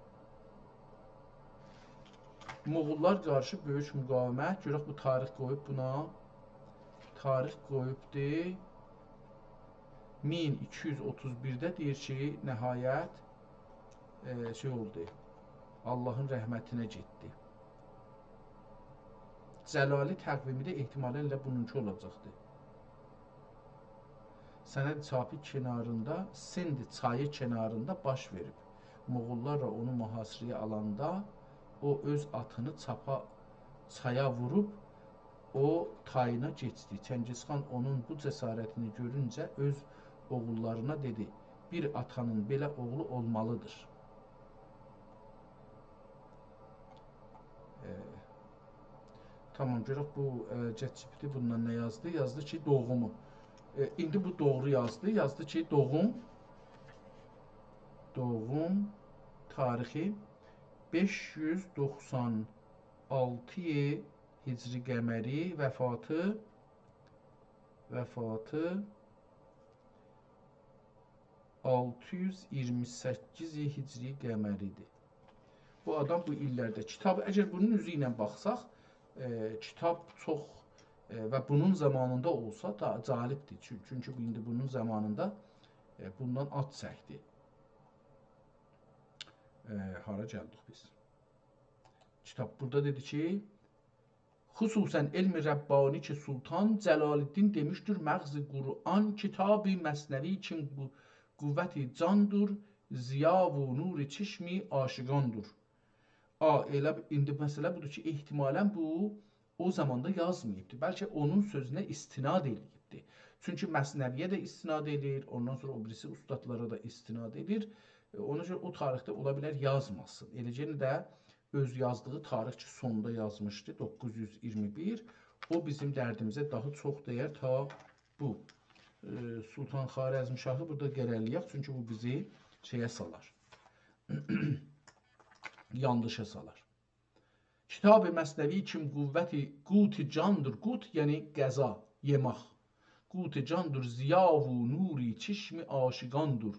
مغوللار قارشی بؤیوک مقاومت. گؤرک بو تاریخ قویوب بونا. تاریخ قویوبدو. مین ایکی یوز اوتوز بیرده دئییر کی، نهایت، ائ، شئی اولدو. آللاهین رحمتینه گئتدی. جلالی تقویمی ده احتمالاً ائله بونونکی اولاجاقدی. سند چاپی کناریندا، سند چایی کناریندا باش وئریب. مغوللار اونو محاصره‌یه آلاندا او اؤز آتینی چاپا، چایا ووروب او تایینا کئچدی. چنگیزخان اونون بو جسارتینی گؤرونجه اؤز اوغوللارینا دئدی: «بیر آتانین بئله اوغلو اولمالیدیر.» ائ، تامام، گؤرک بو، ائ، ChatGPT بوندان نه یازدی؟ یازدی کی، دوغومو. ائ، ایندی بو دوغرو یازدی. یازدی کی، دوغوم، دوغوم تاریخی بئش یوز دوخسان آلتی هجری قمری، وفاتی، وفاتی آلتی یوز اییرمی سککیز هجری قمری‌دیر. بو آدام بو ایللرده کیتاب، اگر بونون اوزو ایله باخساق، ائ، کیتاب چوخ، ائ، و بونون زامانیندا اولسا دا جالبدیر. چون-، چونکی بو، ایندی بونون زامانیندا، ائ، بوندان آد چکدی. ائ، هارا گلدیک بیز؟ کیتاب بورادا دئدی کی، خصوصاً علم ربانی کی سلطان جلال‌الدین دئمیشدیر مغز قرآن، کتاب مثنوی کیم قو-، قوت جاندور، ضیا و نور چشم عاشقاندور. آ، ائله ب-، ایندی مسئله بودور کی، احتمالاً بو او زاماندا یازماییبدی. بلکه اونون سؤزونه استناد ائله‌ییبدی. چونکی مثنوی‌یه ده استناد ائله‌ییر، اوندان سونرا او بیریسی اوستادلارا دا استناد ائدیر. ائ، اونا گؤره او تاریخده اولا بیلر یازماسین. ائله یئنه ده اؤز یازدیغی تاریخ کی، سوندا یازمیشدی، دوققوز یوز اییرمی بیر. او بیزیم دردیمیزه داها چوخ دَیر تا بو، ائ، سلطان خوارزمشاهی بورادا قرارلایاق، چونکی بو بیزی شئیه سالار. یانلیشا سالار. کتاب مثنوی کیم قوت، قوت جاندیر. قوت، یعنی غذا، یئمک. قوت جاندیر، ضیا و نور چشم عاشقاندیر.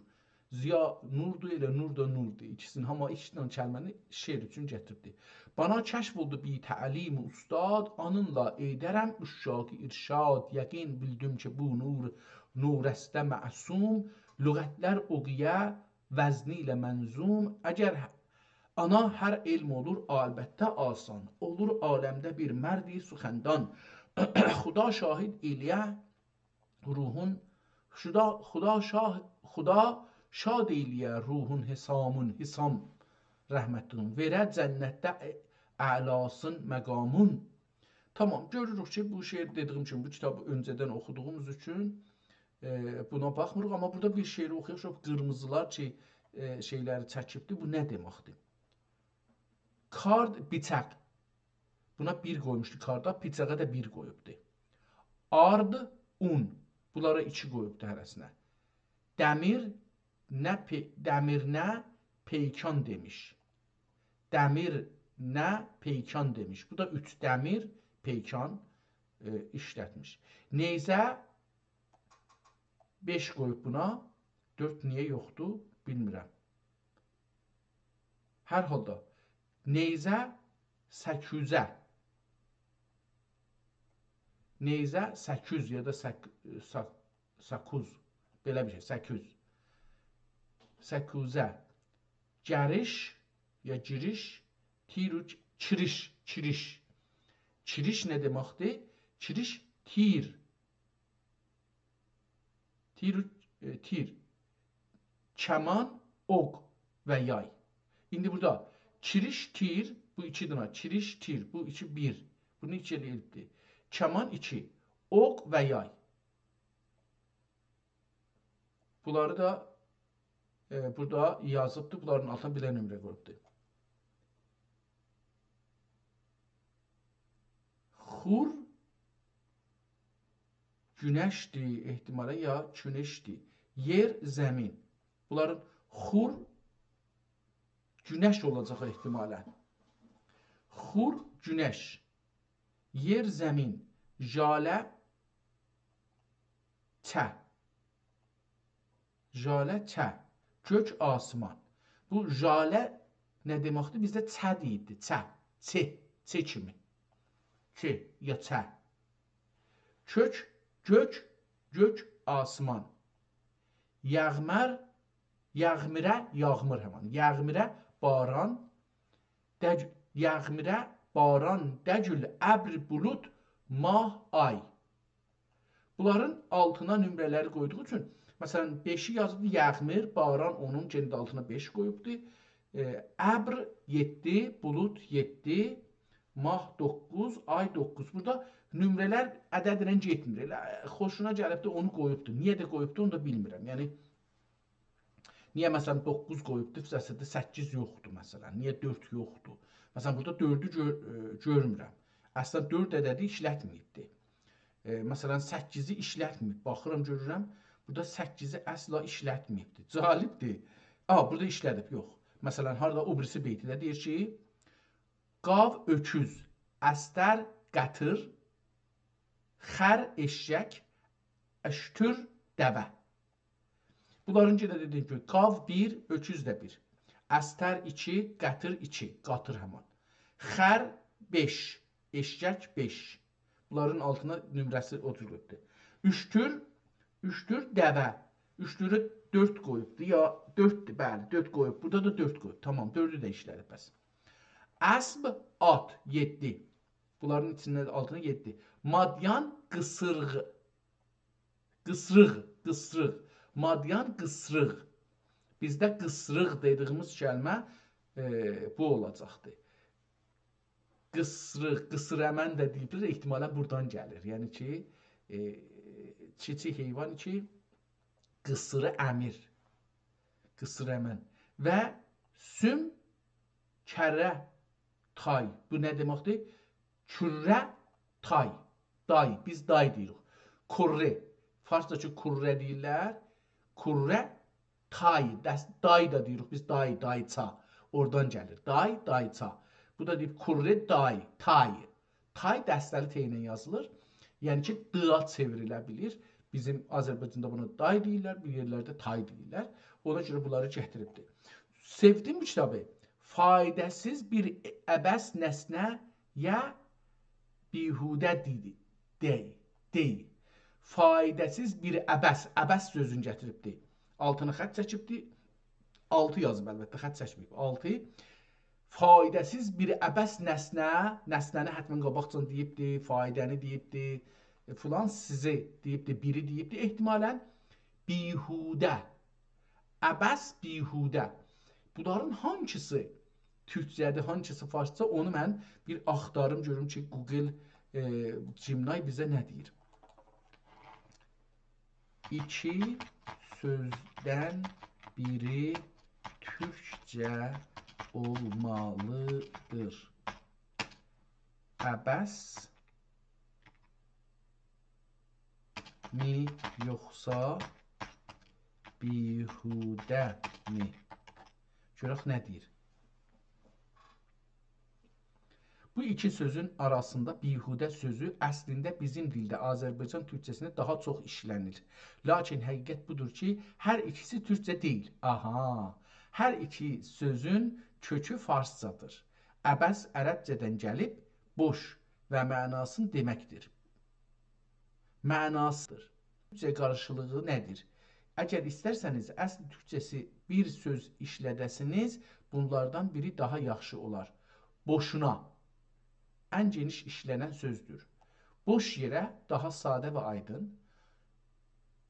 ضیا نوردور، ائله نور دا نوردور. ایکیسینی، هاما ایکی دنه کلمه‌نی شعر اوچون گتیریبدی. بانا کشف اولدو بی تعلیم استاد، آنینلا ائیدرم عشاق ارشاد. یقین بیلدیم کی بو نور، نورسته معصوم، لغتلر اوخویا وزنی ایله منظوم. اگر آنا هر علم اولور البته آسان، اولور عالمده بیر مردی سخندان. خدا شاهد ائیله‌یه روحون، خدا، خدا شاه، خدا شاد ائیله‌یه روحون حسامون، حسام رحمتلیگین. وئره جنتده اعلاسین مقامون. تامام، گؤروروک کی بو شعر، دئدیگیم کیمی، بو کیتابی اؤنجه‌دن اوخودوغوموز اوچون ائ، بونا باخمیریق، آمما بورادا بیر شعری اوخویاق، شو قیرمیزیلار کی، ائ، شئیلری چکیبدی. بو نه دئمکدیر؟ کارد، بیچاق. بونا بیر قویموشدو کاردا، بیچاغا دا بیر قویوبدو. آرد، اون. بونلارا ایکی قویوبدو هره‌سینه. دمیر نه پی-، دمیر نه پیکان دئمیش. دمیر نه پیکان دئمیش. بو دا اوچ، دمیر، پیکان، ائ، ایشلتمیش. نیزه بئش قویوب بونا. دؤرد نییه یوخدور، بیلمیرم. هر حالدا، نیزه سکوزه. نیزه سکوز یا دا سک-، سک-، سکوز. بئله بیر شئی، سکوز. سکوزه. گریش یا گیریش، تیر و کیریش، کیریش. کیریش نه دئمکدیر؟ کیریش تیر. تیر، ائ، تیر. کمان، اوق و یای. ایندی بورادا کیریش، تیر، بو ایکی دنه. کیریش، تیر، بو ایکی، بیر. بونو ایکی ائله‌ییبدی. کمان ایکی، اوق و یای. بونلاری دا، ائ، بورادا یازیبدی. بونلارین آلتینا بیر دنه نمره قویوبدو. خور گونشدیر احتمالا، یا کونشدیر. یئر، زمین. بونلارین خور گونش اولاجاق احتمالا. خور گونش. یئر، زمین. ژاله، چه. ژاله، چه. گؤک، آسمان. بو ژاله نه دئمکدیر؟ بیزده چه دئییبدی. چه. چه. چه کیمی. چه یا چه. کؤک، گؤک، گؤک، آسمان. یغمر، یغمره، یاغمیر همان. یغمره، باران. دگ-، یغمره، باران، دگل، ابر، بولود، ماه، آی. بونلارین آلتینا نمره‌لری قویدوغو اوچون، مثلا، بئشی یازیبدی، یغمیر، باران اونون، یئنه ده آلتینا بئش قویوبدو. ائ، ابر یئددی، بولود یئددی، ماه دوققوز، آی دوققوز. بورادا نمره‌لر عددله گئتمیر. ائله خوشونا گلیبدی، اونو قویوبدو. نییه ده قویوبدو، اونو دا بیلمیرم. یعنی، نییه، مثلا، دوققوز قویوبدو، مثلا، سککیز یوخدور، مثلا؟ نییه دؤرد یوخدور؟ مثلا، بورادا دؤردو گؤر-، ائ، گؤرمورم. اصلا، دؤرد عددی ایشلتمه‌ییبدی. ائ، مثلا، سککیزی ایشلتمه‌ییب. باخیرام، گؤرورم، بورادا سککیزی اصلا ایشلتمه‌ییبدی. جالبدیر. آ، بورادا ایشله‌دیب، یوخ. مثلا، هاردا او بیریسی بیتیده دئییر کی، قاو اؤکوز، استر قطیر، خر ائششک، اشتر دوه. بونلارین یئنه دئدیگیم کیمی، قاو بیر، اؤکوز ده بیر. استر ایکی، قطیر ایکی، قاطیر همان. خر بئش، ائششک بئش. بونلارین آلتینا نمره‌سی او جور گؤتدو. اوشتور، اوشتور دوه. اوشتورو دؤرد قویوبدو، یا دؤرددور، بلی، دؤرد قویوب. بورادا دا دؤرد قویوب. تامام، دؤردو ده ایشله‌دیب بس. اسب، آت، یئددی. بونلارین ایچینده آلتینا یئددی. مادیان، قیسیرغ. قیسریق، قیسریق. مادیان، قیسریق. بیزده قیسریق دئدیگیمیز کلمه، ائ، بو اولاجاقدی. قیسریق، قیسیر امن ده دئییبلر، احتمالا بورادان گلیر. یعنی کی، ائ، کیچیک حیوان کی، قیسیری امیر. قیسیر امن. و سوم، کره، تای. بو نه دئمکدیر؟ کوره، تای. دای. بیز دای دئییریک. کوره. فارسدا کی کوره دئییرلر. کوره، تای، دس-، دای دا دئییریک بیز، دای، دایچا. اورادان گلیر. دای، دایچا. بو دا دئییب کوره دای، تای. تای دسته‌لی ت ایله یازیلیر. یعنی کی، د-یا چئوریله بیلیر. بیزیم آذربایجاندا بونا دای دئییرلر، بیر یئرلرده تای دئییرلر. اونا گؤره بونلاری گتیریبدیر. سئودیم بو کیتابی. فایده‌سیز بیر عبث نسنه یا بیهوده دیدی. دی، دی. فایده‌سیز بیر عبث، عبث سؤزونو گتیریبدی. آلتینا خط چکیبدی. آلتی یازیب البته، خط چکمه‌ییب. آلتی. فایده‌سیز بیر عبث نسنه، نسنه‌نی حتماً قاباقجان دئییبدی، فایده‌نی دئییبدی، ائ، فلان سیزی دئییبدی، بیری دئییبدی. احتمالاً بیهوده. عبث، بیهوده. بونلارین هانسیسی تورکجه‌دیر، هانسیسی فارسجا، اونو من بیر آختاریم، گؤروم کی، گوگل، ائ، جیمنای بیزه نه دئییر. ایکی سؤزدن بیری تورکجه اولمالیدیر. عبث می، یوخسا بیهوده می؟ گؤرک نه دئییر. بو ایکی سؤزون آراسیندا بیهوده سؤزو اصلینده بیزیم دیلده، آذربایجان تورکجه‌سینده داها چوخ ایشله‌نیر. لاکین حقیقت بودور کی، هر ایکیسی تورکجه دئییل. آها، هر ایکی سؤزون کؤکو فارسجادیر. عبث عربجه‌دن گلیب، بوش و معناسین دئمکدیر. معناسیدیر. تورکجه قارشیلیغی نه‌دیر؟ اگر ایسترسه‌نیز اصل تورکجه‌سی بیر سؤز ایشله‌ده‌سینیز، بونلاردان بیری داها یاخشی اولار. بوشونا. ان گئنیش ایشله‌نن سؤزدور. بوش یئره، داها ساده و آیدین.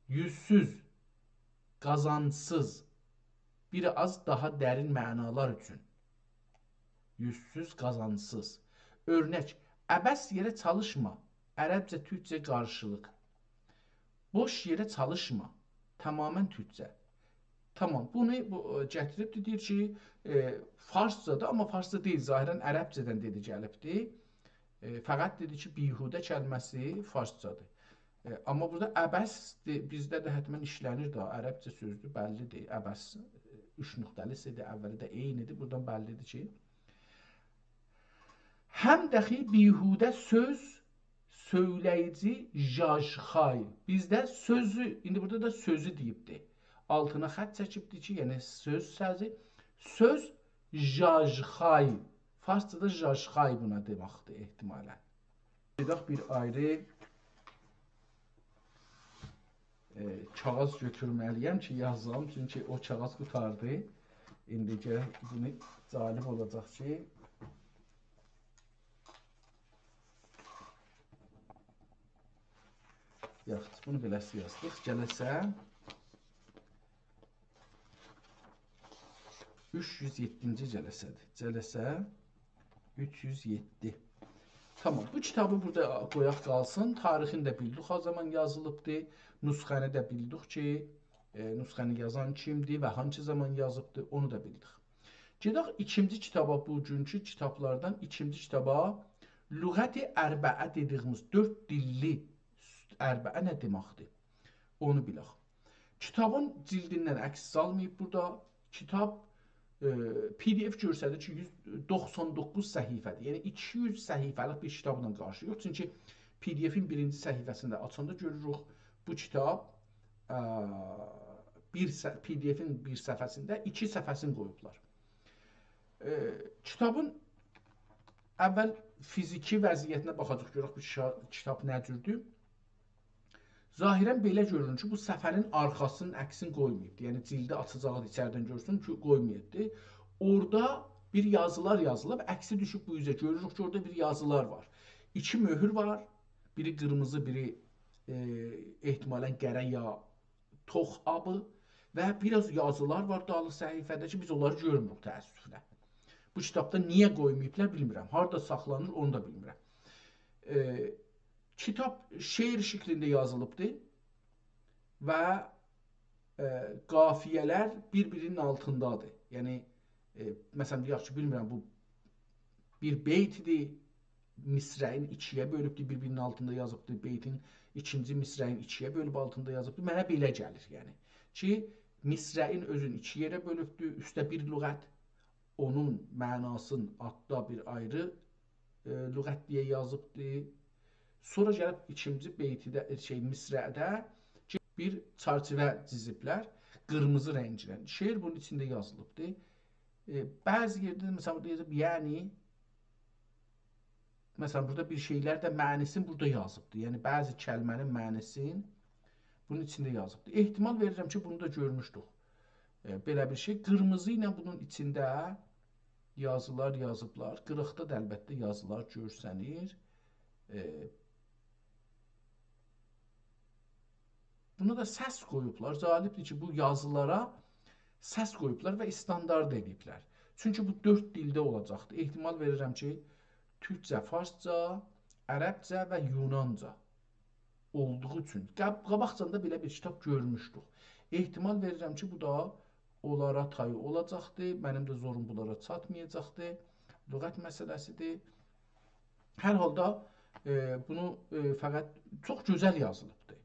یوزسوز، قازانجسیز، بیر آز داها درین معنالار اوچون. یوزسوز، قازانجسیز. اؤرنک، عبث یئره چالیشما. عربجه، تورکجه قارشیلیق. بوش یئره چالیشما. تماماً تورکجه. تامام، بونو بو، ائ، گتیریبدی، دئییر کی، ائ، فارسجادیر، آمما فارسجا دئییل، ظاهراً عربجه‌دن دئدی، گلیبدی. ائ، فقط دئدی کی، بیهوده کلمه‌سی فارسجادیر. ائ، آمما بورادا عبث ده، بیزده ده حتماً ایشله‌نیر ده، عربجه سؤزدور، بللیدیر. عبث، ائ، اوچ نقطه‌لی س دیر، اولی ده عینیدیر. بورادان بللیدیر کی، هم داخی بیهوده سؤز سؤیله‌ییجی ژاژخای. بیزده سؤزو، ایندی بورادا دا سؤزو دئییبدی. آلتینا خط چکیبدی کی، یعنی سؤز سسی. سؤز ژاژخای. فارسجادا ژاژخای بونا دئمکدیر احتمالاً. گئدک بیر آیری، ائ، کاغیذ گؤتورمه‌لی‌یم کی، یازام، چونکی او کاغیذ قوتاردی. ایندی گرک بونو جالب اولاجاق کی، یاخشی، بونو بئله‌سی یازدیق. جلسه اوچ یوز یئددینجی جلسه‌دیر. جلسه اوچ یوز یئددی. تامام، بو کیتابی بورادا قویاق قالسین. تاریخینی ده بیلدیک، نه زامان یازیلیبدی. نسخه‌نی ده بیلدیک کی، ائ، نسخه‌نی یازان کیمدیر و هانسی زامان یازیبدی، اونو دا بیلدیک. گئدک ایکینجی کیتابا، بوگونکو کیتابلاردان ایکینجی کیتابا، لغت اربعه دئدیگیمیز دؤرد دیللی اربعه نه دئمکدیر؟ اونو بیلک. کیتابین جیلدیندن عکس سالماییب بورادا. کیتاب، ائ، پی دی اف گؤستریر کی، یوز دوخسان دوققوز صفحه‌دیر. یعنی ایکی یوز صفحه‌لیک بیر کیتابلا قارشی‌یوخ. چونکی پی دی افین بیرینجی صفحه‌سینده آچاندا گؤروروک بو کیتاب، ا، بیر ص-، پی دی افین بیر صفحه‌سینده ایکی صفحه‌سینی قویوبلار. ائ، کیتابین اول فیزیکی وضعیتینه باخاجاق، گؤرک بو کیشا-، کیتاب نه جوردور. ظاهراً بئله گؤرونور کی، بو صفحه‌نین آرخاسینین عکسینی قویماییبدی. یعنی جیلدی آچاجاغیدی، ایچریدن گؤرسون کی، قویماییبدی. اورادا بیر یازیلار یازیلیب، عکسی دوشوب بو اوزه. گؤروروک کی، اورادا بیر یازیلار وار. ایکی مؤهور وار. بیری قیرمیزی، بیری، ائ، احتمالاً قره یا توخ آبی و بیر آز یازیلار وار دالی صفحه‌ده کی، بیز اونلاری گؤرموروک تأسفله. بو کیتابدا نییه قویماییبلار، بیلمیرم. هاردا ساخلانیر، اونو دا بیلمیرم. ائ، کیتاب شعر شکلینده یازیلیبدیر و، ائ، قافیه‌لر بیر-بیرینین آلتیندادیر. یعنی، ائ، مثلاً، دئیک کی، بیلمیرم، بو بیر بیتدیر، مصرعین ایکی‌یه بؤلوبدور، بیر-بیرینین آلتیندا یازیبدیر. بیتین ایکینجی مصرعین ایکی‌یه بؤلوب آلتیندا یازیبدیر. منه بئله گلیر، یعنی کی، مصرعین اؤزون ایکی یئره بؤلوبدور، اوسته بیر لغت، اونون معناسین آلتدا بیر آیری، ائ، لغت دئیه یازیبدی. سونرا گلیب ایکینجی بیتیده، ائ، شئی، مصرعده کی، بیر چرچیوه جیزیبلر، قیرمیزی رنگله. شعر بونون ایچینده یازیلیبدی. ائ، بعضی یئرده، مثلا، بورادا یازیب، یعنی، مثلا، بورادا بیر شئیلر ده معنی‌سینی بورادا یازیبدی. یعنی، بعضی کلمه‌نین معنی‌سینی بونون ایچینده یازیبدی. احتمال وئریرم کی، بونو دا گؤرموشدوک. ائ، بئله بیر شئی. قیرمیزی ایله بونون ایچینده یازیلار یازیبلار. قیریقدا دا البته یازیلار گؤرسنیر. ائ، بونا دا سس قویوبلار. جالبدیر کی، بو یازیلارا سس قویوبلار و استاندارد ائدیبلر. چونکی بو دؤرد دیلده اولاجاقدی. احتمال وئریرم کی، تورکجه، فارسجا، عربجه و یونانجا اولدوغو اوچون. قاب-، قاباقجان دا بئله بیر کیتاب گؤرموشدوک. احتمال وئریرم کی، بو دا اونلارا تای اولاجاقدی. منیم ده زوروم بونلارا چاتمایاجاقدی. لغت مسئله‌سیدیر. هر حالدا، ائ، بونو، ائ، فقط چوخ گؤزل یازیلیبدی.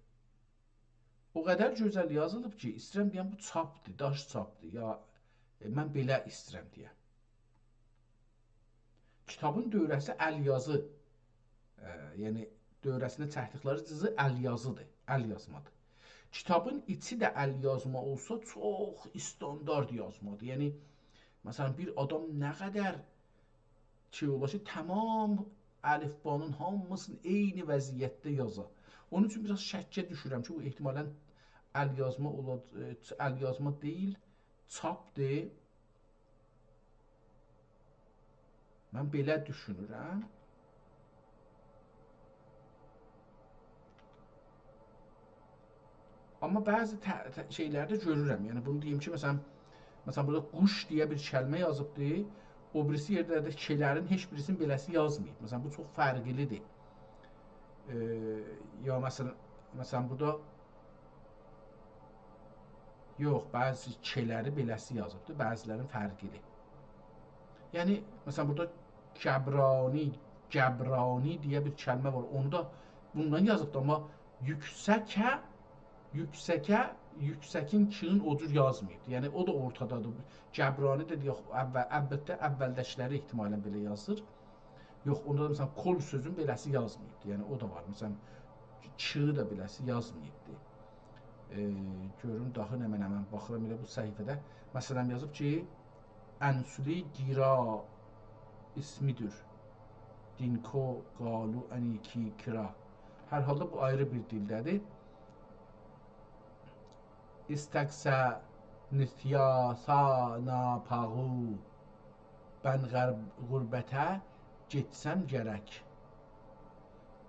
او قدر گؤزل یازیلیب کی، ایسته‌ییرم دئیم، بو چاپدیر، داش چاپدیر. یا، ائ، من بئله ایسته‌ییرم دئیم. کیتابین دؤوره‌سی ال یازی، ائ، یعنی دؤوره‌سینده چکدیکلری جیزی ال یازیدیر، ال یازمادیر. کیتابین ایچی ده ال یازما اولسا، چوخ استاندارد یازمادیر. یعنی، مثلا، بیر آدام نه قدر شئی اولا کی، تمام الفبانین هامیسینی عینی وضعیتده یازا. اونون اوچون بیر آز شکّه دوشورم کی، بو احتمالا ال یازما اولا-، ائ، ال یازما دئییل، چاپدیر. من بئله دوشونورم. آمما بعضی ته-، ته-، شئیلری ده گؤرورم. یعنی بونو دئییم کی، مثلا، مثلا، بورادا قوش دئیه بیر کلمه یازیبدی. او بیریسی یئرده ده ک‌لرین هئچ بیریسینین بئله‌سی یازماییب. مثلا، بو چوخ فرقلیدیر. ائ، یا مثلا، مثلا، بورادا یوخ، بعضی ک‌لری بئله‌سی یازیبدی، بعضی‌لرین فرقلی. یعنی، مثلا، بورادا گبرانی، گبرانی دئیه بیر کلمه وار. اونو دا بوندان یازیبدی، آمما یوکسکه، یوکسکه، یوکسکین کی‌یین او جور یازماییبدی. یعنی، او دا اورتادادیر. گبرانی ده دئیک، اول-، البته، اولده‌کی‌لری احتمالا بئله یازیر. یوخ، اوندا دا، مثلا، کول سؤزون بئله‌سی یازماییبدی. یعنی، او دا وار. مثلا، کی‌یی ده بئله‌سی یازماییبدی. ائ، گؤروم، داها نمنه، من باخیرام ائله بو صفحه‌ده. مثلا، یازیب کی، انسولی گیرا اسمیدیر. دینکو قالو انیکی کرا. هر حالدا بو آیری بیر دیلده‌دیر. ایستکسه نیتیاسانا پاغو، بن غر-، غربته گئتسم گرک.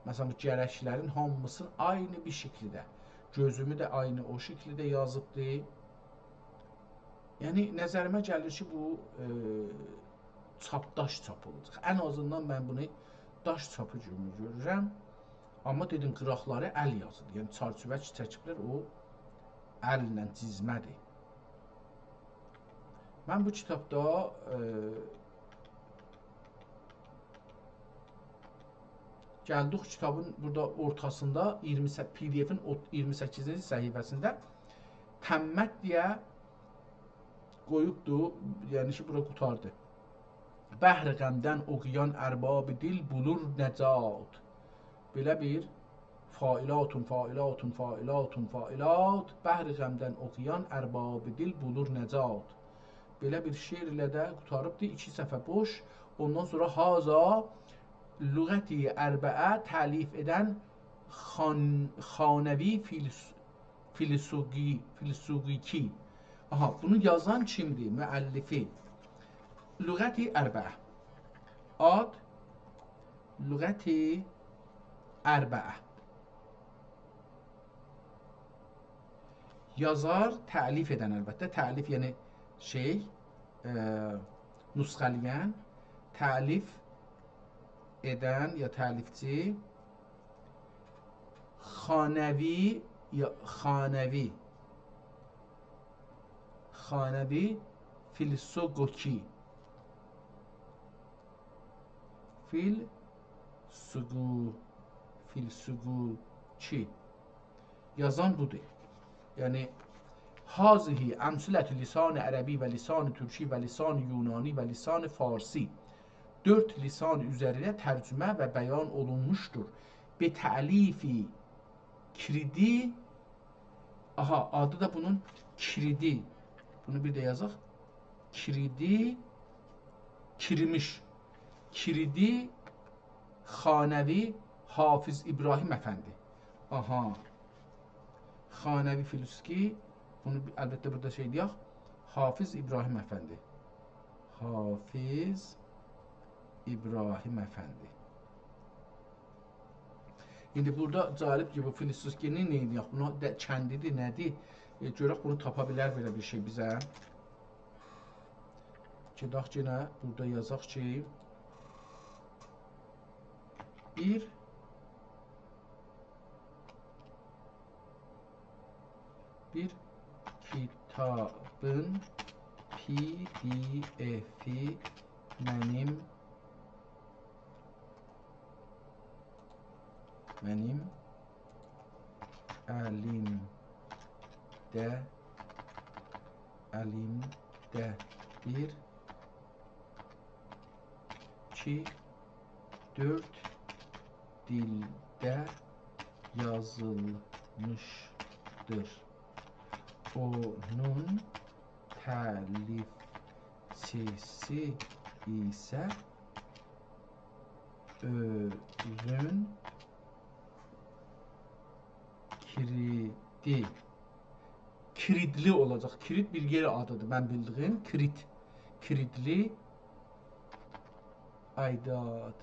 مثلا، بو گرک‌لرین هامیسینی عینی بیر شکیلده، گؤزومو ده عینی او شکیلده یازیبدی. یعنی، نظریمه گلیر کی، بو، ائ، چاپ، داش چاپ اولاجاق. ان آزیندان من بونو داش چاپی کیمی گؤرورم. آمما دئدیم، قیراقلاری ال یازیدیر. یعنی، چرچیوه کی چکیبلر، او الله جیزمه‌دیر. من بو کیتابدا، ائ، گلدیک کیتابین بورادا اورتاسیندا، ایگیرمی سککیز، پی دی افین او-، ایگیرمی سککیزینجی صفحه‌سینده تمّت دئیه قویوبدو، یعنی کی، بورا قوتاردی. بحر غمدن اوقیان ارباب دل بولور نجات. بئله بیر فاعلاتون، فاعلاتون، فاعلاتون، فاعلات، بحر غمدن اوقیان ارباب دل بولور نجات. بئله بیر شعر ایله ده قوتاریبدی، ایکی صفحه بوش. اوندان سونرا هذا لغتی اربعه تألیف ائدن خان-، خانوی فیلس-، فیلسوقی، فیلسوقیکی. آها، بونو یازان کیمدیر؟ مؤلفی. لغتی اربعه. آد، لغتی اربعه. یازار، تألیف ائدن البته. تألیف، یعنی شئی، ائ، نسخه‌له‌ین، تألیف ائدن یا تألیفچی، خانوی یا خانوی، خانوی فیلسوقوکی. فیل سوقو، فیل سوقو کی. یازان بودور. یعنی، هذه امثلة لسان عربی و لسان ترکی و لسان یونانی و لسان فارسی. دؤرد لسان اوزرینه ترجمه و بیان اولونموشدور. به تألیف کریدی، آها، آدی دا بونون کریدی. بونو بیر ده یازاق. کریدی، کیریمیش. کریدی خانوی حافظ ابراهیم افندی. آها. خانوی فیلیسوسکی، بونو بی-، البته بورادا شئی دئیک، حافظ ابراهیم افندی. حافظ ابراهیم افندی. ایندی بورادا جالب کی، بو فیلیسوسکی‌نین نئینی‌یک؟ بونو ده، کندی‌دیر، نه‌دیر؟ ائ، گؤرک بونو تاپا بیلر بئله بیر شئی بیزه. گئدک یئنه بورادا یازاق کی، بیر، بیر کیتابین PDF-ی منیم، منیم الیمده، الیمده‌دیر کی، دؤرد دیلده یازیلمیشدیر. اونون تألیفچیسی ایسه اؤزون کریدی. کریدلی اولاجاق. کرید بیر یئر آدی‌دیر، من بیلدیگیم. کرید. کریدلی آیداد.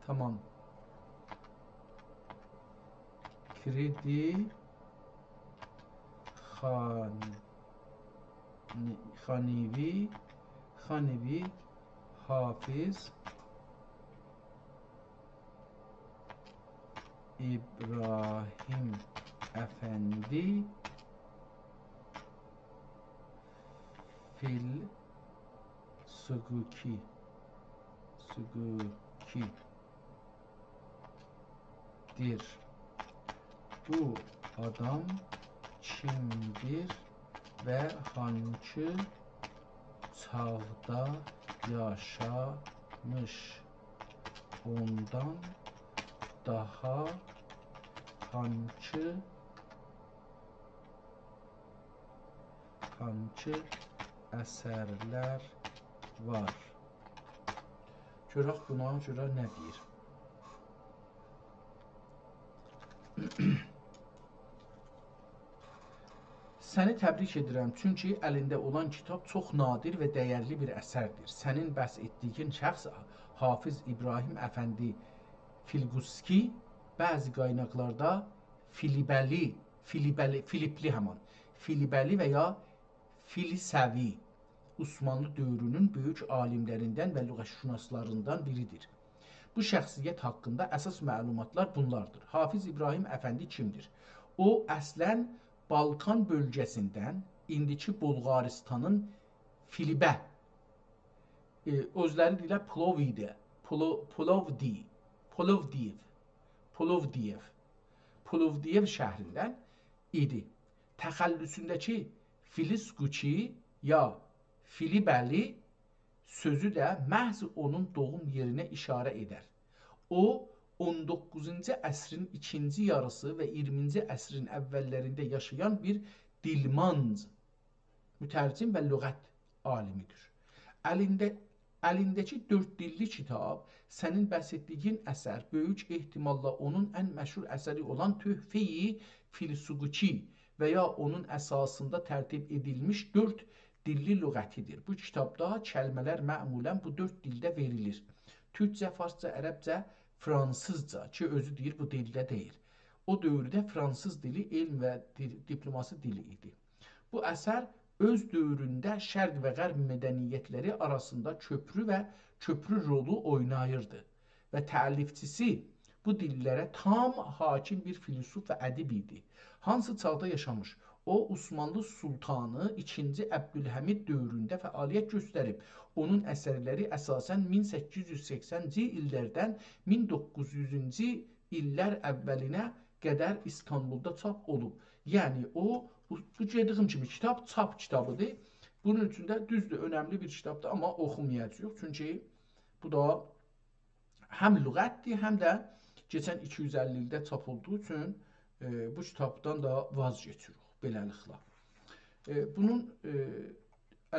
تامام. کریدی خان-، خانوی، خانوی حافظ ابراهیم افندی فیل سوگوکی، سوگوکی دیر. بو آدام کیمدیر و هانسی چاغدا یاشامیش؟ اوندان داها هانسی، هانسی اثرلر وار؟ گؤرک بونا گؤره نه دئییر. سنی تبریک ائدیرم، چونکی الینده اولان کیتاب چوخ نادر و دَیرلی بیر اثردیر. سنین بحث ائتدیگین شخص حافظ ابراهیم افندی فیلگوسکی، بعضی قایناقلاردا فیلیبه‌لی، فیلیبه‌لی، فیلیپلی همان، فیلیبه‌لی و یا فیلیسوی، عثمانلی دؤورونون بؤیوک عالیملریندن و لغت‌شناسلاریندان بیریدیر. بو شخصیت حاقیندا اساس معلوماتلار بونلاردیر. حافظ ابراهیم افندی کیمدیر؟ او، اصلاً بالکان بؤلگه‌سیندن، ایندیکی بلغاریستانین فیلیبه، ائ، اؤزلری دئییرلر پلوویده، پلو-، پلوودی-، پلوودیو، پلوودیو، پلوودیو شهریندن ایدی. تخلصونده‌کی فیلیسوگوکی یا فیلیبه‌لی سؤزو ده محض اونون دوغوم یئرینه ایشاره ائدر. او، اون دوققوزونجو عصرین ایکینجی یاریسی و اییرمینجی عصرین اوللرینده یاشایان بیر دیلمانج، مترجم و لغت عالیمیدیر. الینده، الینده‌کی دؤرد دیللی کیتاب، سنین بحث ائتدیگین اثر، بؤیوک احتماللا اونون ان مشهور اثری اولان تحفه‌ی فیلیسوگوکی و یا اونون اساسیندا ترتیب ائدیلمیش دؤرد دیللی لغتیدیر. بو کیتابدا کلمه‌لر معمولاً بو دؤرد دیلده وئریلیر. تورکجه، فارسجا، عربجه، فرانسیزجا، کی، اؤزو دئییر، بو دیلده دئییل. او دؤورده فرانسیز دیلی علم و دی-، دیپلماسی دیلی ایدی. بو اثر اؤز دؤورونده شرق و غرب مدنیتلری آراسیندا کؤپرو و کؤپرو رولو اویناییردی و تألیفچیسی بو دیللره تام حاکم بیر فیلسوف و ادیب ایدی. هانسی چاغدا یاشامیش؟ او، عثمانلی سلطانی ایکینجی عبدالحمید دؤورونده فعالیت گؤستریب. اونون اثرلری اساساً مین سککیز یوز سکسنجی ایللردن مین دوققوز یوزونجو ایللر اوّلینه قدر ایستانبولدا چاپ اولوب. یعنی او، بو، بو دئدیگیم کیمی کیتاب چاپ کیتابیدیر. بونون اوچون ده دوزدور، اؤنملی بیر کیتابدیر، آمما اوخومایاجاغیق. چونکی بو دا هم لغتدیر، هم ده کئچن ایکی یوز اللی ایلده چاپ اولدوغو اوچون، ائ، بو کیتابدان دا واز کئچیریک بئله‌لیکله. ائ، بونون، ائ،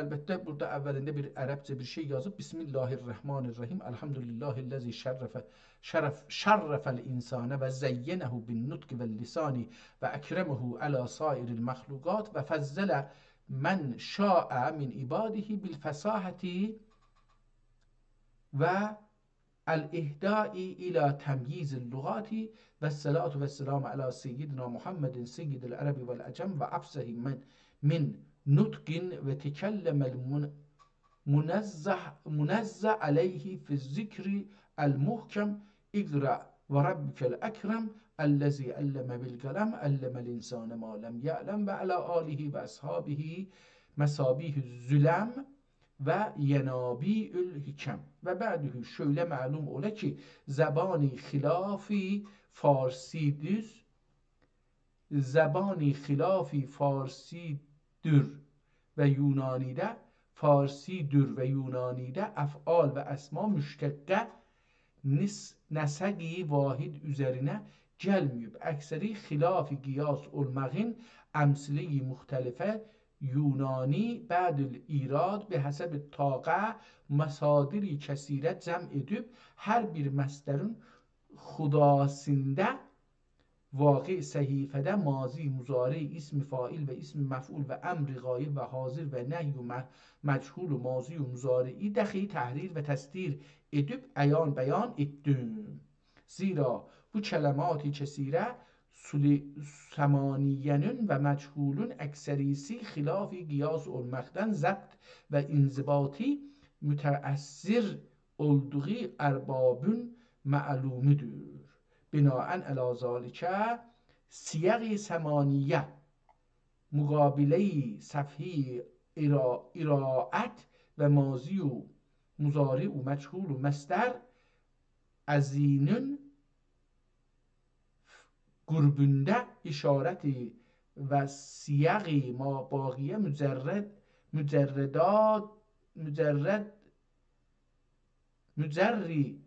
البته، بورادا اوّلینده بیر عربجه بیر شئی یازیب. بسم الله الرحمن الرحیم. الحمد لله الذی شرف، شرف، شرف الانسان و زینه بالنطق واللسان و اکرمه علی سایر المخلوقات و فضل من شاء من عباده بالفصاحة و الإهداء إلی تمییز اللغات و الصلاة و السلام علی سیدنا محمد سید العرب و العجم و افصح من، من نطق و تکلم المن-، منزه، منزه علیه فی الذکر المحکم. اقرأ و ربک الاکرم الذی علم بالقلم علم الانسان ما لم یعلم و علی آله و اصحابه مصابیح الظلم و ینابیع الحکم. و بعده، شؤیله معلوم اولا کی، زبانی خلاف فارسی‌دیر، زبانی خلاف فارسی‌دور و یونانی‌ده، فارسی‌دور و یونانی‌ده افعال و اسما مشتقه نس-، نسقی واحد اوزرینه گلمه‌ییب. اکثری خلاف قیاس اولماغین امثله‌ی مختلفه یونانی بعد الایراد به حسب طاقه مصادر کثیره جمع ائدیب، هر بیر مصدرین خداسیندا واقع صحیفه‌ده ماضی، مضارع، اسم فاعل و اسم مفعول و امر غایب و حاضر و نهی و م-، مجهول و ماضی و مضارعی دخی تحریر و تصدیر ائدیب عیان بیان ائتدیم. زیرا بو کلمات کثیره سولی-، ثمانیه‌نین و مجهولون اکثریسی خلاف قیاس اولماقدان ضبط و انضباطی متأثر اولدوغو اربابین معلومودور. بناءً علی ذلک، صیغ ثمانیه مقابله‌ی صفحه‌ی ارا-، ارائت و ماضی و مضارع و مجهول و مصدر ازینین قربونده اشارتی و صیغ ما باقیه مجرد، مجردات، مجرد مجری-،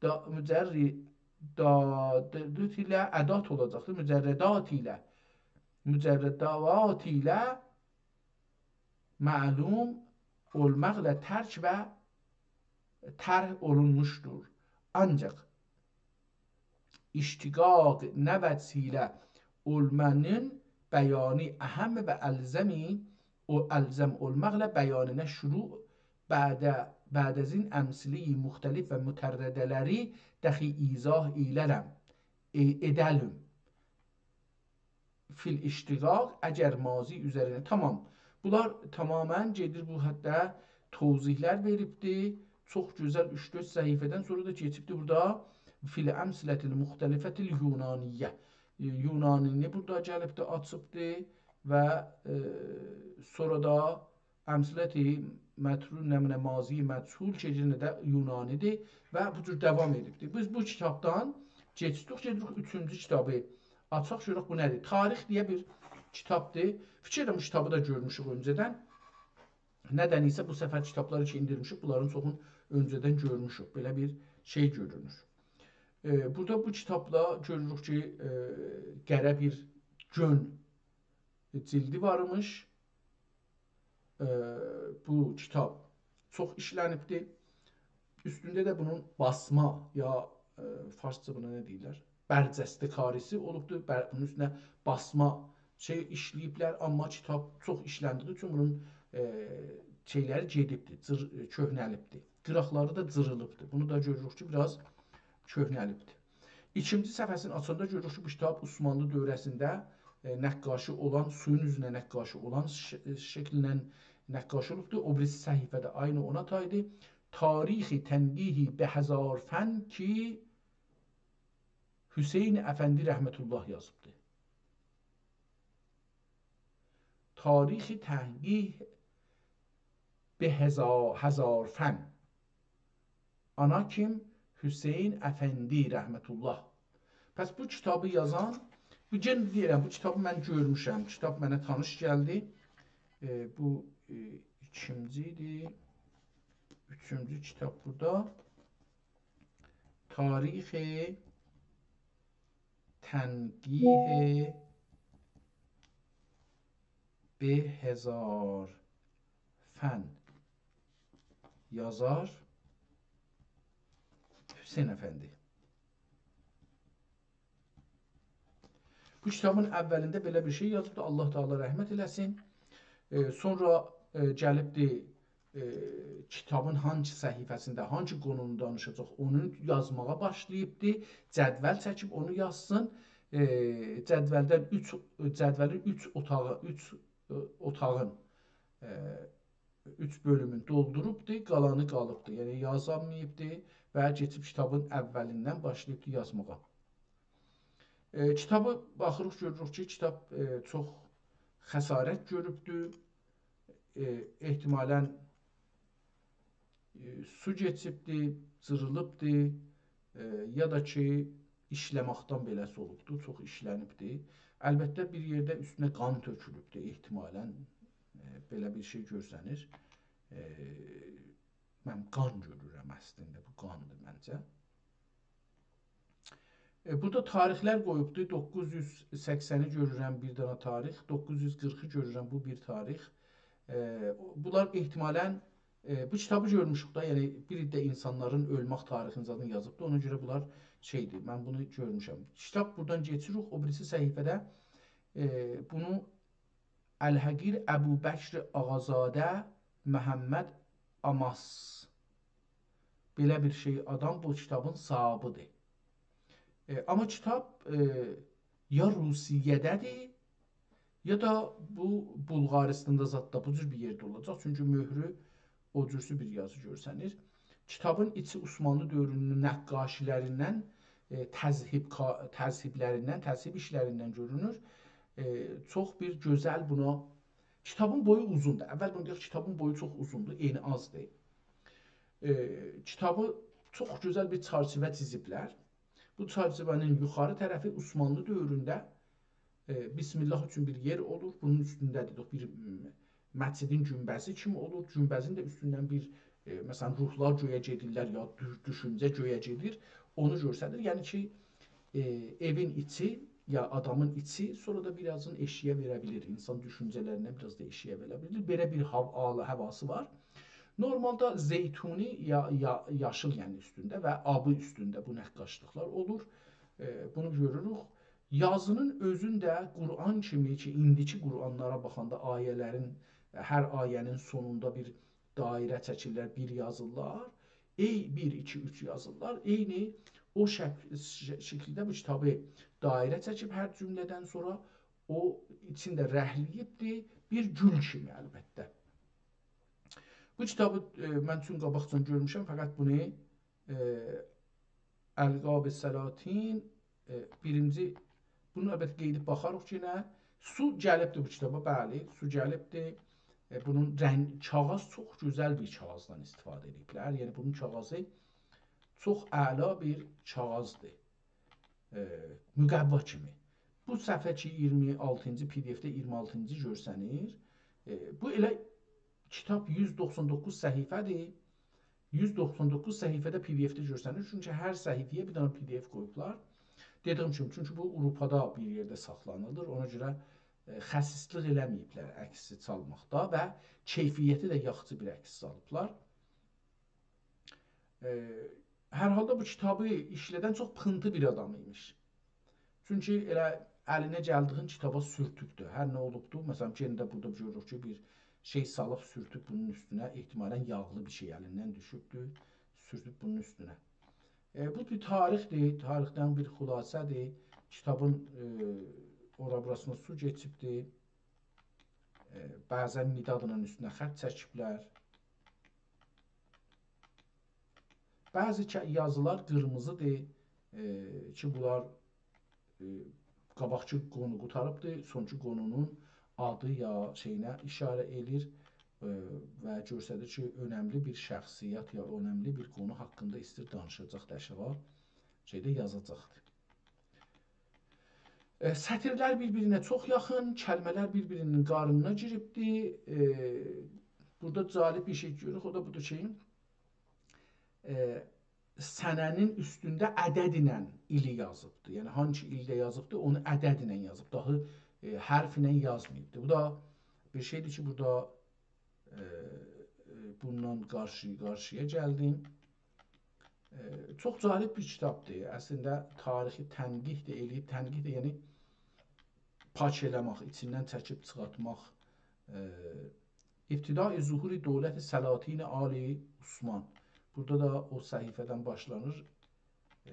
دا-، مجری-، دا-، د-، دوت ایله ادات اولاجاقدیر. مجردات ایله، مجردات ایله معلوم اولماقلا ترک و طرح اولونموشدور. آنجاق اشتقاق نه وجه ایله اولمانین بیانی اهم و الزمی، او الزم اولماقلا بیانینه شروع بعد، بعد از این امثله‌ی مختلف و مطرده‌لری دخی ایضاح ائیلرم، ائ-، ائدلیم. فی الاشتقاق، اگر ماضی اوزرینه. تامام. بونلار تماماً گئدیر، بو حتی توضیحلر وئریبدی. چوخ گؤزل اوچ-دؤرد صفحه‌دن سونرا دا کئچیبدی بورادا فی الامثلة المختلفة الیونانیة. یونانینی بورادا گلیبدی، آچیبدی و، ائ، سونرا دا امثلة مطرود، نمنه، ماضی مجهول کی، یئنه ده یونانی‌دیر و بو جور داوام ائدیبدیر. بیز بو کیتابدان کئچدیک، گئدیریک اوچونجو کیتابی آچاق، گؤرک بو نه‌دیر؟ تاریخ دئیه بیر کیتابدیر. فیکیر ائدیرم، بو کیتابی دا گؤرموشوک اؤنجه‌دن. ندن‌ایسه بو سفر کیتابلاری کی، ایندیرمیشیک، بونلارین چوخون اؤنجه‌دن گؤرموشوک. بئله بیر شئی گؤرونور. ائ، بورادا بو کیتابدا گؤروروک کی، ائ، قره بیر گؤن جیلدی وارمیش. ائ، بو کیتاب چوخ ایشلنیبدیر. اوستونده ده بونون باسما یا، ائ، فارسجا بونا نه دئییرلر؟ برجسته‌کاری‌سی اولوبدور. بر-، بونون اوستونه باسما شئی ایشله‌ییبلر، آمما کیتاب چوخ ایشلندیگی اوچون بونون، ائ، شئیلری گئدیبدیر، جیر-، کؤهنه‌لیبدیر. قیراقلاری دا جیریلیبدیر. بونو دا گؤروروک کی، بیر آز کؤهنه‌لیبدیر. ایکینجی صفحه‌سینی آچاندا گؤروروک کی، بو کیتاب عثمانلی دؤوره‌سینده، ائ، نقاشی اولان، سویون اوزونه نقاشی اولان ش-، شکیلله نقاشی اولوبدور. او بیریسی صفحه‌ده عینی اونا تایدی. تاریخ تنگیهی به هزار فن کی، حسین افندی رحمة الله یازیبدی. تاریخ تنگیه به هزار، هزار فن. آنا کیم؟ حسین افندی رحمة الله. پس بو کیتابی یازان، بو، یئنه دئییرم، بو کیتابی من گؤرموشم. کیتاب منه تانیش گلدی. ائ، بو، ائ، ایکینجی ایدی. اوچونجو کیتاب بورادا. تاریخ تنقیح به هزار فن. یازار حسین افندی. بو کیتابین اولینده بئله بیر شئی یازیبدی، الله تعالی رحمت ائله‌سین. ائ، سونرا، ائ، گلیبدی، ائ، کیتابین هانسی صفحه‌سینده، هانسی قونونو دانیشاجاق، اونو یازماغا باشلاییبدی. جدول چکیب اونو یازسین. ائ، جدولدن اوچ، جدولین اوچ اوتاغی، اوچ، ائ، اوتاغین، ائ، اوچ بؤلومون دولدوروبدو، قالانی قالیبدی. یعنی یازانماییبدی و کئچیب کیتابین اولیندن باشلاییبدی یازماغا. ائ، کیتابی باخیریق، گؤروروک کی، کیتاب، ائ، چوخ خسارت گؤروبدو. ائ، احتمالاً، ائ، سو کئچیبدی، جیریلیبدی، ائ، یا دا کی، ایشله‌مکدن بئله‌سی اولوبدو، چوخ ایشله‌نیبدی. البته، بیر یئرده اوستونه قان تؤکولوبدو احتمالاً. ائ، بئله بیر شئی گؤرسنیر. ائ، من قان گؤرورم اصلینده، بو قاندیر منجه. ائ، بورادا تاریخلر قویوبدو. دوققوز یوز سکسنی گؤرورم، بیر دنه تاریخ. دوققوز یوز قیرخی گؤرورم، بو بیر تاریخ. ائ، بونلار احتمالاً، ائ، بو کیتابی گؤرموشوک دا، یعنی بیر عده اینسانلارین اؤلمک تاریخینی زادین یازیبدی. اونا گؤره بونلار شئیدیر، من بونو گؤرموشم. کیتاب بورادان کئچیریک، او بیریسی صفحه‌ده، ائ، بونو الحقیر ابوبکر آقازاده محمد آماس. بئله بیر شئی، آدام بو کیتابین صاحیبیدیر. ائ، آمما کیتاب، ائ، یا روسیه‌ده‌دیر، یا دا بو بولغاریستاندا زاددا بو جور بیر یئرده اولاجاق. چونکی مؤهرو او جورسو بیر یازی گؤرسنیر. کیتابین ایچی عثمانلی دؤورونون نقاشی‌لریندن، ائ، تذهیب کا-، تذهیب‌لریندن، تذهیب ایشلریندن گؤرونور. ائ، چوخ بیر گؤزل بونا. کیتابین بویو اوزوندور. اول بونو دئیک، کیتابین بویو چوخ اوزوندور، انی آزدیر. ائ، کیتابی چوخ گؤزل بیر چرچیوه چیزیبلر. بو چرچیوه‌نین یوخاری طرفی عثمانلی دؤورونده، ائ، بسم‌الله اوچون بیر یئر اولور. بونون اوستونده، دئدیک، بیر، م، مسجدین گونبزی کیمی اولور. گونبزین ده اوستوندن بیر، ائ، مثلاً، روحلار گؤیه گئدیرلر، یا دو-، دوشونجه گؤیه گئدیر. اونو گؤستریر. یعنی کی، ائ، ائوین ایچی، یا آدامین ایچی، سونرا دا بیر آزین ائشیگه وئره بیلیر. اینسان دوشونجه‌لریندن بیر آز دا ائشیگه وئره بیلیر. بئله بیر هاو-، حال-، حواسی وار. نورمالدا زیتونی یا، یا، یاشیل، یعنی اوستونده و آبی اوستونده بو نقاشلیقلار اولور. ائ، بونو گؤروروک. یازینین اؤزون ده قرآن کیمی کی، ایندیکی قرآنلارا باخاندا آیه‌لرین، هر آیه‌نین سونوندا بیر دایره چکیرلر، بیر یازیرلار. ای، بیر، ایکی، اوچ یازیرلار. عینی او شک-، ش-، شکیلده بو کیتابی دایره چکیب هر جمله‌دن سونرا او ایچینده رنگله‌ییبدی. بیر گول کیمی، البته. بو کیتابی، ائ، من چون قاباقجادان گؤرموشم، فقط بونو، ائ، القاب سلاطین، ائ، بیرینجی، بونو البته قئییدیب باخاریق کی، نه، سو گلیبدی بو کیتابا، بلی، سو گلیبدی. ائ، بونون رنگ، کاغیذ چوخ گؤزل بیر کاغیذدان استفاده ائدیبلر. یعنی بونون کاغیذی چوخ اعلا بیر کاغیذدیر. ائ، مقوا کیمی. بو صفحه کی، اییرمی آلتینجی، پی دی اف‌ده اییرمی آلتینجی گؤرسنیر. ائ، بو ائله کیتاب یوز دوخسان دوققوز صفحه‌دیر. یوز دوخسان دوققوز صفحه‌ده پی دی اف‌ده گؤرسنیر. چونکی هر صفحه‌یه بیر دنه پی دی اف قویوبلار. دئدیگیم کیمی، چونکی بو آوروپادا بیر یئرده ساخلانیلیر. اونا گؤره، ائ، خسیسلیک ائله‌مه‌ییبلر عکسی چالماقدا و کیفیتی ده یاخشی بیر عکس چالیبلار. ائ، هر حالدا بو کیتابی ایشله‌دن چوخ پینتی بیر آدام ایمیش. چونکی ائله الینه گلدیگین کیتابا سورتوبدور. هر نه اولوبدور، مثلاً، یئنه ده بورادا گؤروروک کی، بیر شئی سالیب سورتوب بونون اوستونه، احتمالاً یاغلی بیر شئی الیندن دوشوبدور، سورتوب بونون اوستونه. ائ، بو بیر تاریخدیر، تاریخدن بیر خلاصه‌دیر. کیتابین، ائ، اورا بوراسینا سو کئچیبدیر. ائ، بعضاً مدادلا اوستونه خط چکیبلر. بعضی که-، یازیلار قیرمیزیدیر، ائ، کی، بونلار، ائ، قاباقکی قونو قوتاریبدیر، سونکی قونونون آدی یا شئیینه ایشاره ائله‌ییر، ائ، و گؤستریر کی، اؤنملی بیر شخصیت یا اؤنملی بیر قونو حاقیندا ایسته‌ییر دانیشاجاقدیر، آشاغی شئیده یازاجاقدیر. ائ، سطیرلر بیر-بیرینه چوخ یاخین، کلمه‌لر بیر-بیرینین قارنینا گیریبدی. ائ، بورادا جالب بیر شئی گؤروروک، او دا بودور کی، ائ، سنه‌نین اوستونده عدد ایله ایلی یازیبدی. یعنی، هانسی ایلده یازیبدی، اونو عدد ایله یازیب. داها، ائ، حرف ایله یازماییبدی. بو دا بیر شئیدیر کی، بورادا، ائ، ائ، بونونان قارشی-قارشییا گلدیم. ائ، چوخ جالب بیر کیتابدیر. اصلینده تاریخی تنقیح ده ائله‌ییب، تنقیح ده، یعنی پاک ائله‌مک، ایچیندن چکیب چیخارتماق. ائ، ابتدای ظهور دولت سلاطین آل عثمان. بورادا دا او صفحه‌دن باشلانیر. ائ،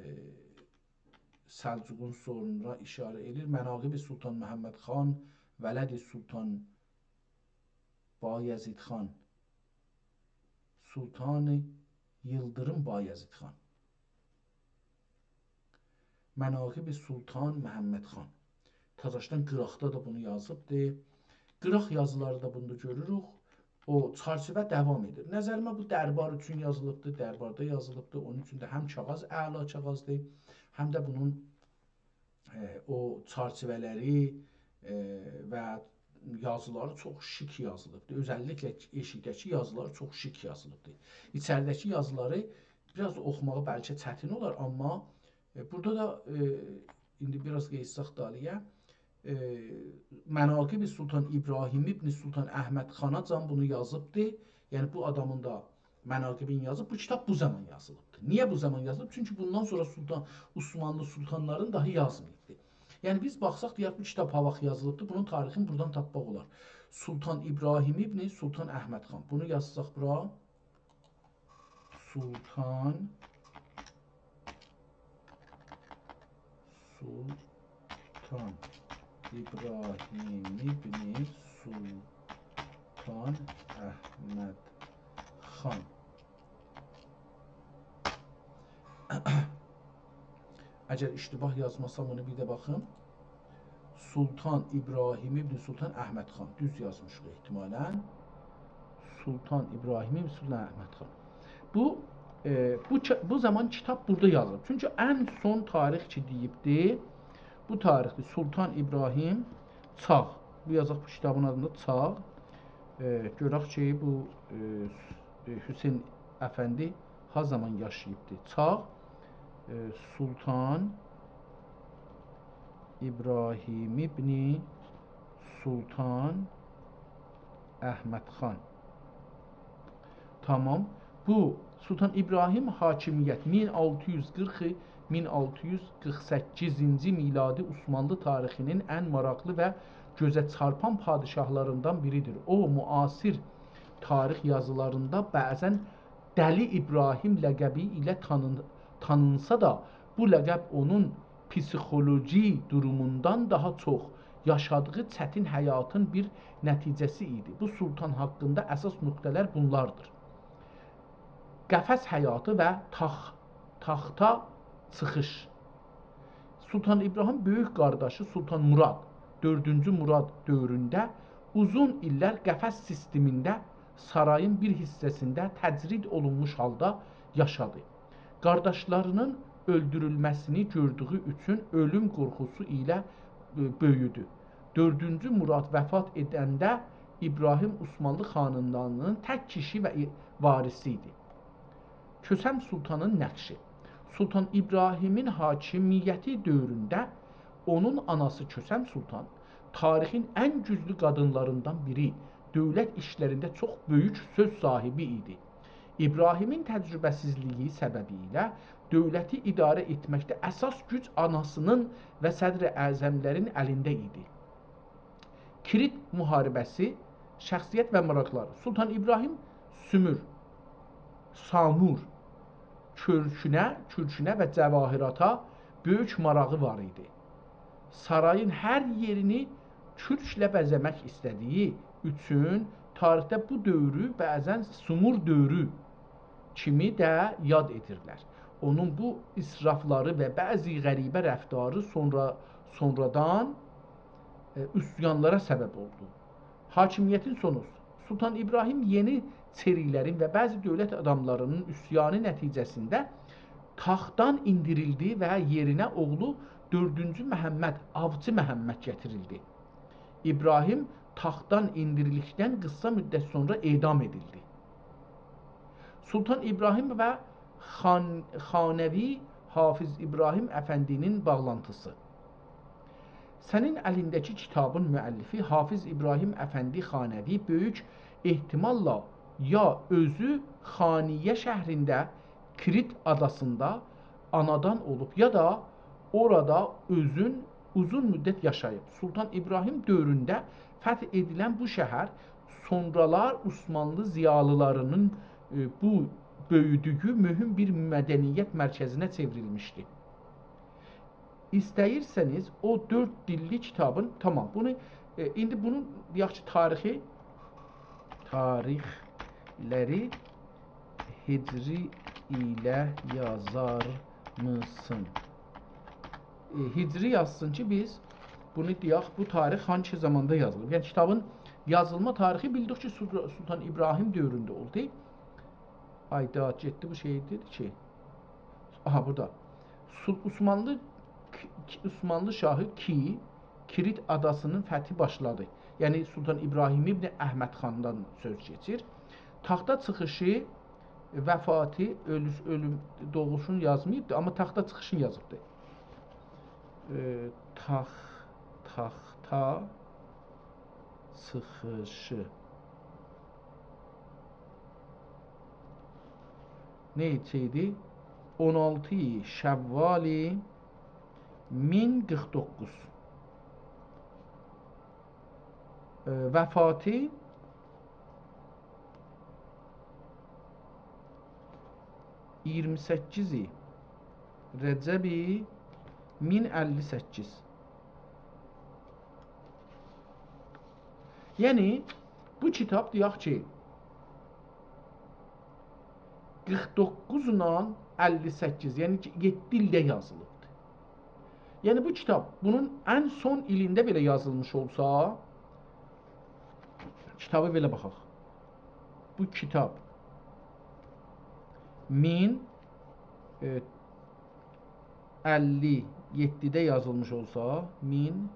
سلجوقون سونرا ایشاره ائله‌ییر. مناقب سلطان محمد خان، ولد سلطان بایزید خان، سلطان ییلدیریم بایزید خان. مناقب سلطان محمد خان. تازاشدان قیراقدا دا بونو یازیبدی. قیراق یازیلاری دا بوندا گؤروروک. او چرچیوه داوام ائدیر. نظریمه بو دربار اوچون یازیلیبدی، درباردا یازیلیبدی. اونون اوچون ده هم کاغیذ اعلا کاغیذدیر، هم ده بونون ائ، او چرچیوه‌لری، ائ، و یازیلاری چوخ شیک یازیلیبدیر. اؤزللیکله ائشیکده‌کی یازیلاری چوخ شیک یازیلیبدیر. ایچریده‌کی یازیلاری بیر آز اوخوماغی بلکه چتین اولار، آمما، ائ، بورادا دا، ائ، ایندی بیر آز قئییتسک دالییا، ائ، مناقب سلطان ابراهیم ابن سلطان احمد خاناجان بونو یازیبدی. یعنی، بو آدامین دا مناقبین یازیب، بو کیتاب بو زامان یازیلیبدیر. نییه بو زامان یازیلیب؟ چونکی بوندان سونرا سلطان، عثمانلی سلطانلارین داها یازماییبدی. یعنی، بیز باخساق، دئیک، بو کیتاب هاواخت یازیلیبدی، بونون تاریخینی بورادان تاپماق اولار. سلطان ابراهیم ابن سلطان احمد خان. بونو یازساق بورا. سلطان، سلطان ابراهیم ابن سلطان احمد خان. اگر اشتباه یازماسام، اونو بیر ده باخیم. سلطان ابراهیم ابن سلطان احمد خان. دوز یازمیشیق احتمالاً. سلطان ابراهیم ابن سلطان احمد خان. بو، ائ، بو کی-، بو زامان کیتاب بورادا یازیلیب. چونکی ان سون تاریخ کی دئییبدی، بو تاریخدیر. سلطان ابراهیم چاغ. بو یازاق بو کیتابین آدینی دا چاغ. ائ، گؤرک کی، بو، ائ، س-، ائ، حسین افندی ها زامان یاشاییبدی؟ چاغ، ائ، سلطان ابراهیم ابن سلطان احمد خان. تامام. بو، سلطان ابراهیم حاکمیت مین آلتی یوز قیرخ، مین آلتی یوز قیرخ سککیزینجی میلادی عثمانلی تاریخینین ان ماراقلی و گؤزه چارپان پادشاهلاریندان بیریدیر. او، معاصر تاریخ یازیلاریندا بعضاً دلی ابراهیم لقبی ایله تانین-، تانینسا دا، بو لقب اونون پسیخولوژی دوروموندان داها چوخ یاشادیغی چتین حیاتین بیر نتیجه‌سی ایدی. بو سلطان حاقیندا اساس نقطه‌لر بونلاردیر: قفس حیاتی و تاخ-، تاختا چیخیش. سلطان ابراهیم بؤیوک قارداشی سلطان مراد، دؤردونجو مراد دؤورونده اوزون ایللر قفس سیستمینده سارایین بیر حیصه‌سینده تجرید اولونموش حالدا یاشادی. قارداشلاری‌نین اؤلدورولمه‌سینی گؤردویو اوچون اؤلوم قورخوسو ایله، ائ، بؤیودو. دؤردونجو مراد وفات ائدنده ابراهیم عثمانلی خاندانی‌نین تک کیشی و ای-، وارثی ایدی. کؤسم سلطانین نقشی. سلطان ابراهیمین حاکمیتی دؤورونده اونون آناسی کؤسم سلطان تاریخین ان گوجلو قادینلاریندان بیری، دؤولت ایشلرینده چوخ بؤیوک سؤز صاحیبی ایدی. ابراهیمین تجربه‌سیزلیگی سببیله دؤولتی اداره ائتمکده اساس گوج آناسی‌نین و صدر اعظم‌لرین الینده ایدی. کرت محاربه‌سی، شخصیت و ماراقلاری. سلطان ابراهیم سومور، سامور کؤرکونه، کؤرکونه و جواهراتا بؤیوک ماراغی وار ایدی. سارایین هر یئرینی کؤرکله بزه‌مک ایسته‌دیگی اوچون تاریخده بو دؤورو بعضاً سومور دؤورو کیمی ده یاد ائدیرلر. اونون بو اسرافلاری و بعضی غریبه رفتاری سونرا، سونرادان، ائ، عصیانلارا سبب اولدو. حاکمیتین سونو. سلطان ابراهیم یئنیچری‌لرین و بعضی دؤولت آداملاری‌نین عصیانی نتیجه‌سینده تاختدان ایندیریلدی و یئرینه اوغلو دؤردونجو محمد، آوچی محمد گتیریلدی. ابراهیم تاختدان ایندیریلدیکدن قیسا مدت سونرا اعدام ائدیلدی. سلطان ابراهیم و خان-، خانوی حافظ ابراهیم افندی‌نین باغلانتیسی. سنین الینده‌کی کیتابین مؤلفی حافظ ابراهیم افندی خانوی بؤیوک احتماللا یا اؤزو خانیه شهرینده، کرت آداسیندا آنادان اولوب، یا دا اورادا اؤزون اوزون مدت یاشاییب. سلطان ابراهیم دؤورونده فتح ائدیلن بو شهر سونرالار عثمانلی ضیالیلاری‌نین، ائ، بو بؤیودویو مهم بیر مدنیت مرکزینه چئوریلمیشدی. ایسته‌ییرسه‌نیز، او دؤرد دیللی کیتابین، تامام، بونو، ائ، ایندی بونون، دئیک کی، تاریخی، تاریخلری هجری ایله یازار میسین؟ ائ، هجری یازسین کی، بیز بونو دئیک، بو تاریخ هانسی زاماندا یازیلیب؟ یعنی، کیتابین یازیلما تاریخی، بیلدیک کی، سلطا-، سلطان ابراهیم دؤورونده اولدو. آی، دا گئتدی بو شئی، دئدی کی، آها، بورادا. سول-، عثمانلی، عثمانلی شاهی کی، کرت آداسی‌نین فتی باشلادی. یعنی، سلطان ابراهیم ابن احمد خاندان سؤز گئچیر. تاختا چیخیشی، وفاتی، اؤلوس-، اؤلوم، دوغوشون یازماییبدی، آمما تاختا چیخیشینی یازیبدی. ائ، تاخ-، تاختا چیخیشی. نئچه ایدی؟ اون آلتی شوال مین قیرخ دوققوز. ائ، وفاتی اییرمی سککیز رجب مین اللی سککیز. یعنی، بو کیتاب، دئیک کی، قیرخ دوققوز ایله اللی سککیز، یعنی کی، یئددی ایلده یازیلیبدیر. یعنی، بو کیتاب بونون ان سون ایلینده بئله یازیلمیش اولسا، کیتابی بئله باخاق. بو کیتاب مین، ائ، اللی یئددیده یازیلمیش اولسا، مین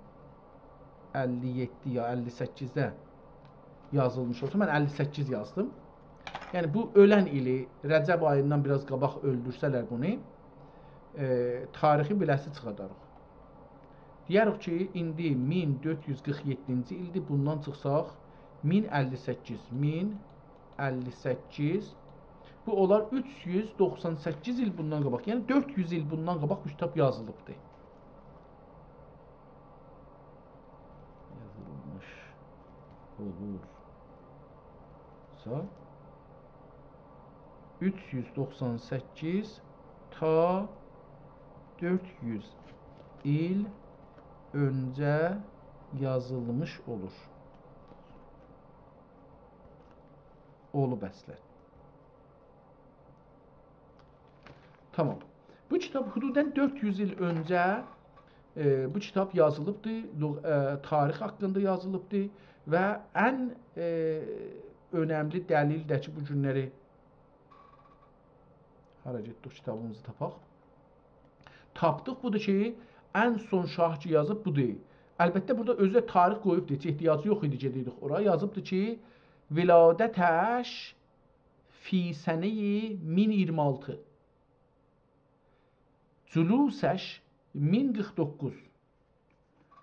اللی یئددی یا اللی سککیزده یازیلمیش اولسا، من اللی سککیز یازدیم. یعنی، بو اؤلن ایلی، رجب آییندان بیر آز قاباق اؤلدورسه‌لر بونو، ائ، تاریخی بیله‌سی چیخاداریق. دئیه‌ریک کی، ایندی مین دؤرد یوز قیرخ یئددینجی ایلدیر، بوندان چیخساق، مین اللی سککیز، مین اللی سککیز. بو اولار اوچ یوز دوخسان سککیز ایل بوندان قاباق، یعنی دؤرد یوز ایل بوندان قاباق بو کیتاب یازیلیبدیر. یازیلمیش اولورسا، اوچ یوز دوخسان سککیز تا دؤرد یوز ایل اؤنجه یازیلمیش اولور. اولوب اصلاً. تامام. بو کیتاب حدوداً دؤرد یوز ایل اؤنجه، ائ، بو کیتاب یازیلیبدی، لغ-، ائ، تاریخ حاقیندا یازیلیبدی و ان، ائ، اؤنملی دلیل ده کی، بو گونلری هارا گئتدیک، کیتابیمیزی تاپاق. تاپدیق، بودور کی، ان سون شاه کی یازیب بودور. البته، بورادا اؤزو ده تاریخ قویوبدور، هئچ احتیاجی یوخ ایدی گئدیدیک اورا. یازیبدیر کی، ولادتش فی سنهٔ مین اییرمی آلتی. جلوسش مین قیرخ دوققوز.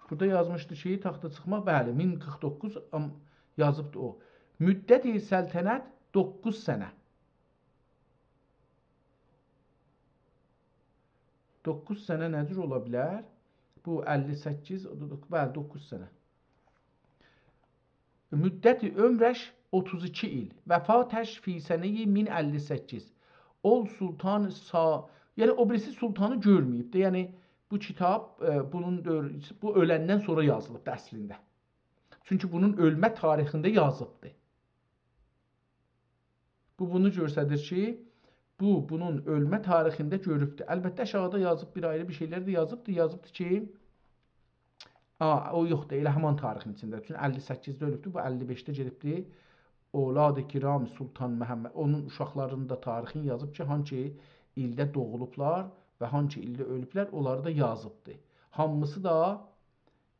بورادا یازمیشدی کی، تاختا چیخماق، بلی، مین قیرخ دوققوز، آم-، یازیبدی او. مدت سلطنت دوققوز سنه. دوققوز سنه نه جور اولا بیلر؟ بو اللی سککیز، بلی، دوققوز سنه. مدت عمرش اوتوز ایکی ایل. وفاتش فی سنهٔ مین اللی سککیز. اول سلطان سا-، یعنی، او بیریسی سلطانی گؤرمه‌ییب ده. یعنی، بو کیتاب، ائ، بونون دؤور-، بو اؤلندن سونرا یازیلیبدی اصلینده. چونکی بونون اؤلمه تاریخینده یازیبدی. بو بونو گؤستریر کی، بو بونون اؤلمه تاریخینده گؤروبدور. البته، آشاغیدا یازیب، بیر آیری بیر شئیلر ده یازیبدیر. یازیبدیر کی، آ، او یوخدور، ائله همان تاریخین ایچینده. چون اللی سککیزده اؤلوبدور، بو اللی بئشده گئدیبدیر. اولاد کرام سلطان محمد، اونون اوشاقلارینین دا تاریخینی یازیب کی، هانسی ایلده دوغولوبلار و هانسی ایلده اؤلوبلر، اونلاری دا یازیبدی. هامیسی دا،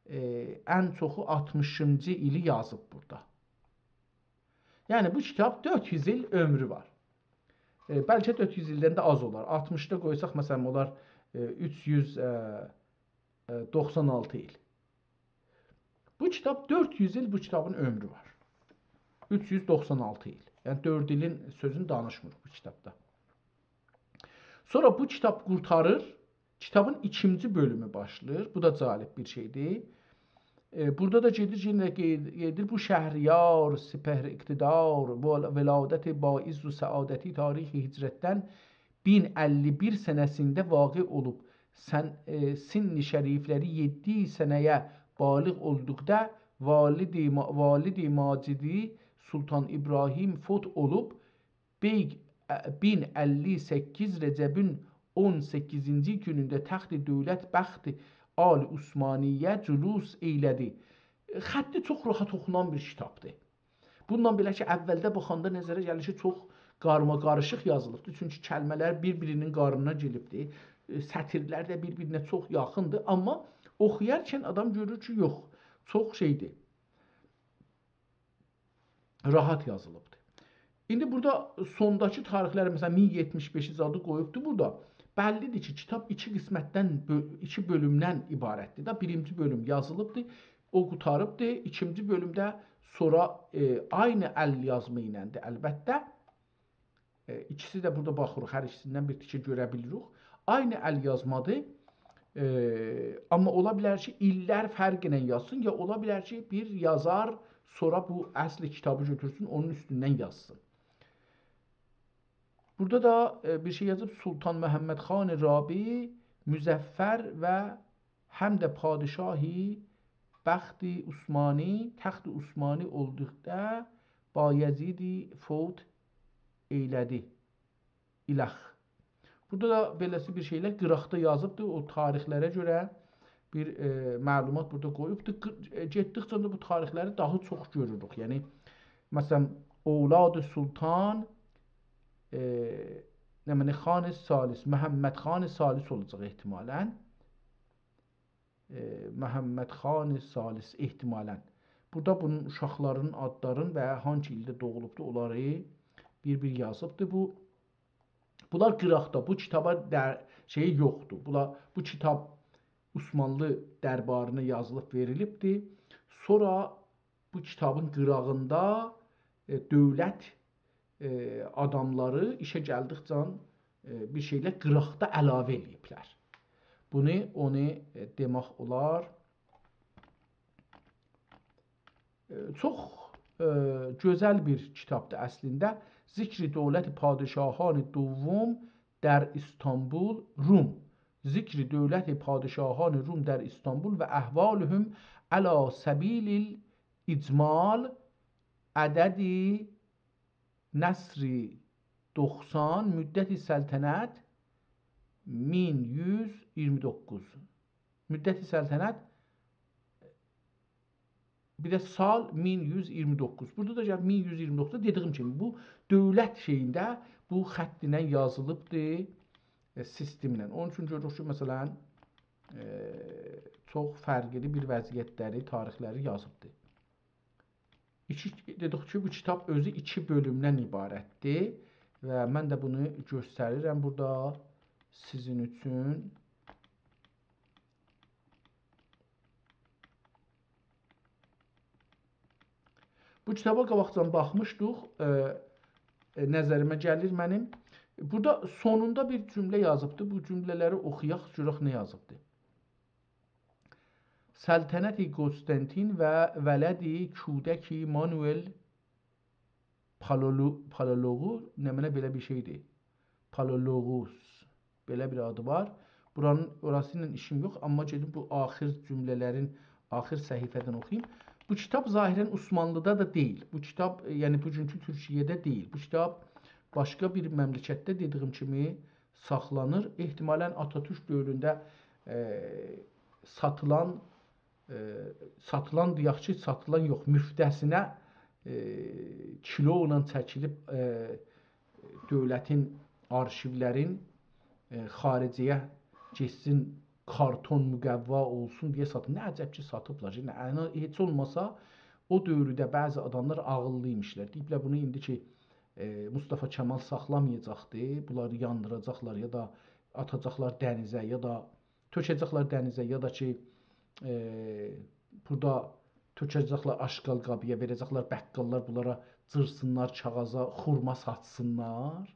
ائ، ان چوخو آلتمیشینجی ایلی یازیب بورادا. یعنی بو کیتاب دؤرد یوز ایل عؤمرو وار. ائ، بلکه دؤرد یوز ایلدن ده آز اولار. آلتمیشی دا قویساق، مثلا، اولار، ائ، اوچ یوز، ائ، ائ، دوخسان آلتی ایل. بو کیتاب دؤرد یوز ایل بو کیتابین عؤمرو وار. اوچ یوز دوخسان آلتی ایل. یعنی دؤرد ایلین سؤزونو دانیشمیر بو کیتابدا. سونرا بو کیتاب قورتاریر، کیتابین ایکینجی بؤلومو باشلاییر. بو دا جالب بیر شئیدیر. ائ، بورادا دا گئدیر، یئنه قید ائدیر: «بو شهریار سپهر اقتدار، ول-، ولادت با عز و سعادتی تاریخ هجرتدن بین اللی بیر سنه‌سینده واقع اولوب. سن-، ائ، سن شریفلری یئددی سنه‌یه بالغ اولدوقدا والد ما-، والد ماجدی سلطان ابراهیم فوت اولوب، بی-، ائ، بین اللی سککیز رجبین اون سککیزینجی گونونده تخت دولت بخت آل عثمانیه جلوس ائیله‌دی.» خطی چوخ راحت اوخونان بیر کیتابدیر. بونونلا بئله کی، اولده باخاندا نظره گلیر کی، چوخ قارماقاریشیق یازیلیبدیر. چونکی کلمه‌لر بیر-بیرینین قارنینا گیریبدیر. ائ، سطیرلر ده بیر-بیرینه چوخ یاخیندیر. آمما اوخویارکن آدام گؤرور کی، یوخ، چوخ شئیدیر. راحت یازیلیبدیر. ایندی بورادا سونداکی تاریخلری، مثلا، مین یئتمیش بئشی زادی قویوبدور بورادا. بللیدیر کی، کیتاب ایکی قسمتدن، بؤ-، ایکی بؤلومدن عبارتدیر ده. بیرینجی بؤلوم یازیلیبدیر، او قوتاریبدیر. ایکینجی بؤلومده سونرا، ائ، عینی ال‌یازما ایلندیر، البته. ائ، ایکیسی ده بورادا باخیریق، هر ایکیسیندن بیر تیکه گؤره بیلیریک. عینی ال‌یازمادیر. ائ، آمما اولا بیلر کی، ایللر فرقی ایله یازسین، یا اولا بیلر کی، بیر یازار سونرا بو اصل کیتابی گؤتورسون، اونون اوستوندن یازسین. بورادا دا، ائ، بیر شئی یازیب: «سلطان محمد خان رابع مظفر و حمد پادشاهی بخت عثمانی، تخت عثمانی اولدوقدا بایزیدی فوت ائیله‌دی.» ایلخ. بورادا دا بئله‌سی بیر شئیلر قیراقدا یازیبدیر. او تاریخلره گؤره بیر، ائ، معلومات بورادا قویوبدور. قی-، ائ، گئتدیکجه ده بو تاریخلری داها چوخ گؤروروک. یعنی، مثلا، اولاد سلطان، ائ، نمنه خان ثالث، محمد خان ثالث اولاجاق احتمالا. ائ، محمد خان ثالث احتمالا. بورادا بونون اوشاقلارینین آدلارین و هانسی ایلده دوغولوبدور، اونلاری بیر-بیر یازیبدیر. بو، بونلار قیراقدا، بو کیتابا در-، شئیی یوخدور. بونلار، بو کیتاب عثمانلی دربارینا یازیلیب وئریلیبدیر. سونرا بو کیتابین قیراغیندا، ائ، دؤولت، ائ، آداملاری ایشه گلدیکجه، ائ، بیر شئیلر قیراقدا علاوه ائله‌ییبلر. بونو، اونو، ائ، دئمک اولار. ائ، چوخ، ائ، گؤزل بیر کیتابدیر اصلینده. «ذکر دولت پادشاهان دوم در استانبول، روم. ذکر دولت پادشاهان روم در استانبول و احوالهم علی سبیل الاجمال، عدد نصر دوخسان، مدت سلطنت مین یوز ایگیرمی دوققوز.» مدت سلطنت، بیر ده سال مین یوز ایگیرمی دوققوز. بورادا دا گل مین یوز ایگیرمی دوققوزدا دئدیگیم کیمی بو دؤولت شئیینده بو خط ایله یازیلیبدیر، ائ، سیستم ایله. اونون اوچون گؤروروک کی، مثلا، ائ، چوخ فرقلی بیر وضعیتلری، تاریخلری یازیبدیر. ایکی، دئدیک کی، بو کیتاب اؤزو ایکی بؤلومدن عبارتدیر و من ده بونو گؤستریرم بورادا سیزین اوچون. بو کیتابا قاباقجادان باخمیشدیق، ائ، ائ، نظریمه گلیر منیم. بورادا سونوندا بیر جمله یازیبدی. بو جمله‌لری اوخویاق، گؤرک نه یازیبدی. «سلطنت قسطنطین و ولدی کودکی مانوئل پالولو-، پالولوغو»، نمنه بئله بیر شئیدیر. پالولوغوس. بئله بیر آدی وار. بورانین، اوراسی ایله ایشیم یوخ، آمما گئدیم بو آخر جمله‌لرین آخر صفحه‌دن اوخویوم. بو کیتاب ظاهرا عثمانلیدا دا دئییل. بو کیتاب، ائ، یعنی بوگونکو تورکیه‌ده دئییل. بو کیتاب باشقا بیر مملکتده، دئدیگیم کیمی، ساخلانیر. احتمالا آتاتورک دؤورونده، ائ، ساتیلان، ائ، ساتیلان، دئیک کی، ساتیلان یوخ، مفته‌سینه ائ، کیلو ایله چکیلیب، ائ، دؤولتین آرشیولرین، ائ، خارجه‌یه گئتسین، کارتون مقوا اولسون دئیه ساتیب. نه عجب کی، ساتیبلار. یعنی، یعنی، هئچ اولماسا او دؤورده بعضی آداملار عاغیللی ایمیشلر. دئییبلر، بونو ایندی کی، ائ، مصطفی کمال ساخلامایاجاقدی، بونلاری یاندیراجاقلار یا دا آتاجاقلار دنیزه، یا دا تؤکه‌جکلر دنیزه، یا دا کی، ائ، بورادا تؤکه‌جکلر آشغال قابییا، وئره‌جکلر بقاللار بونلارا، جیرسینلار کاغاذا، خورما ساتسینلار.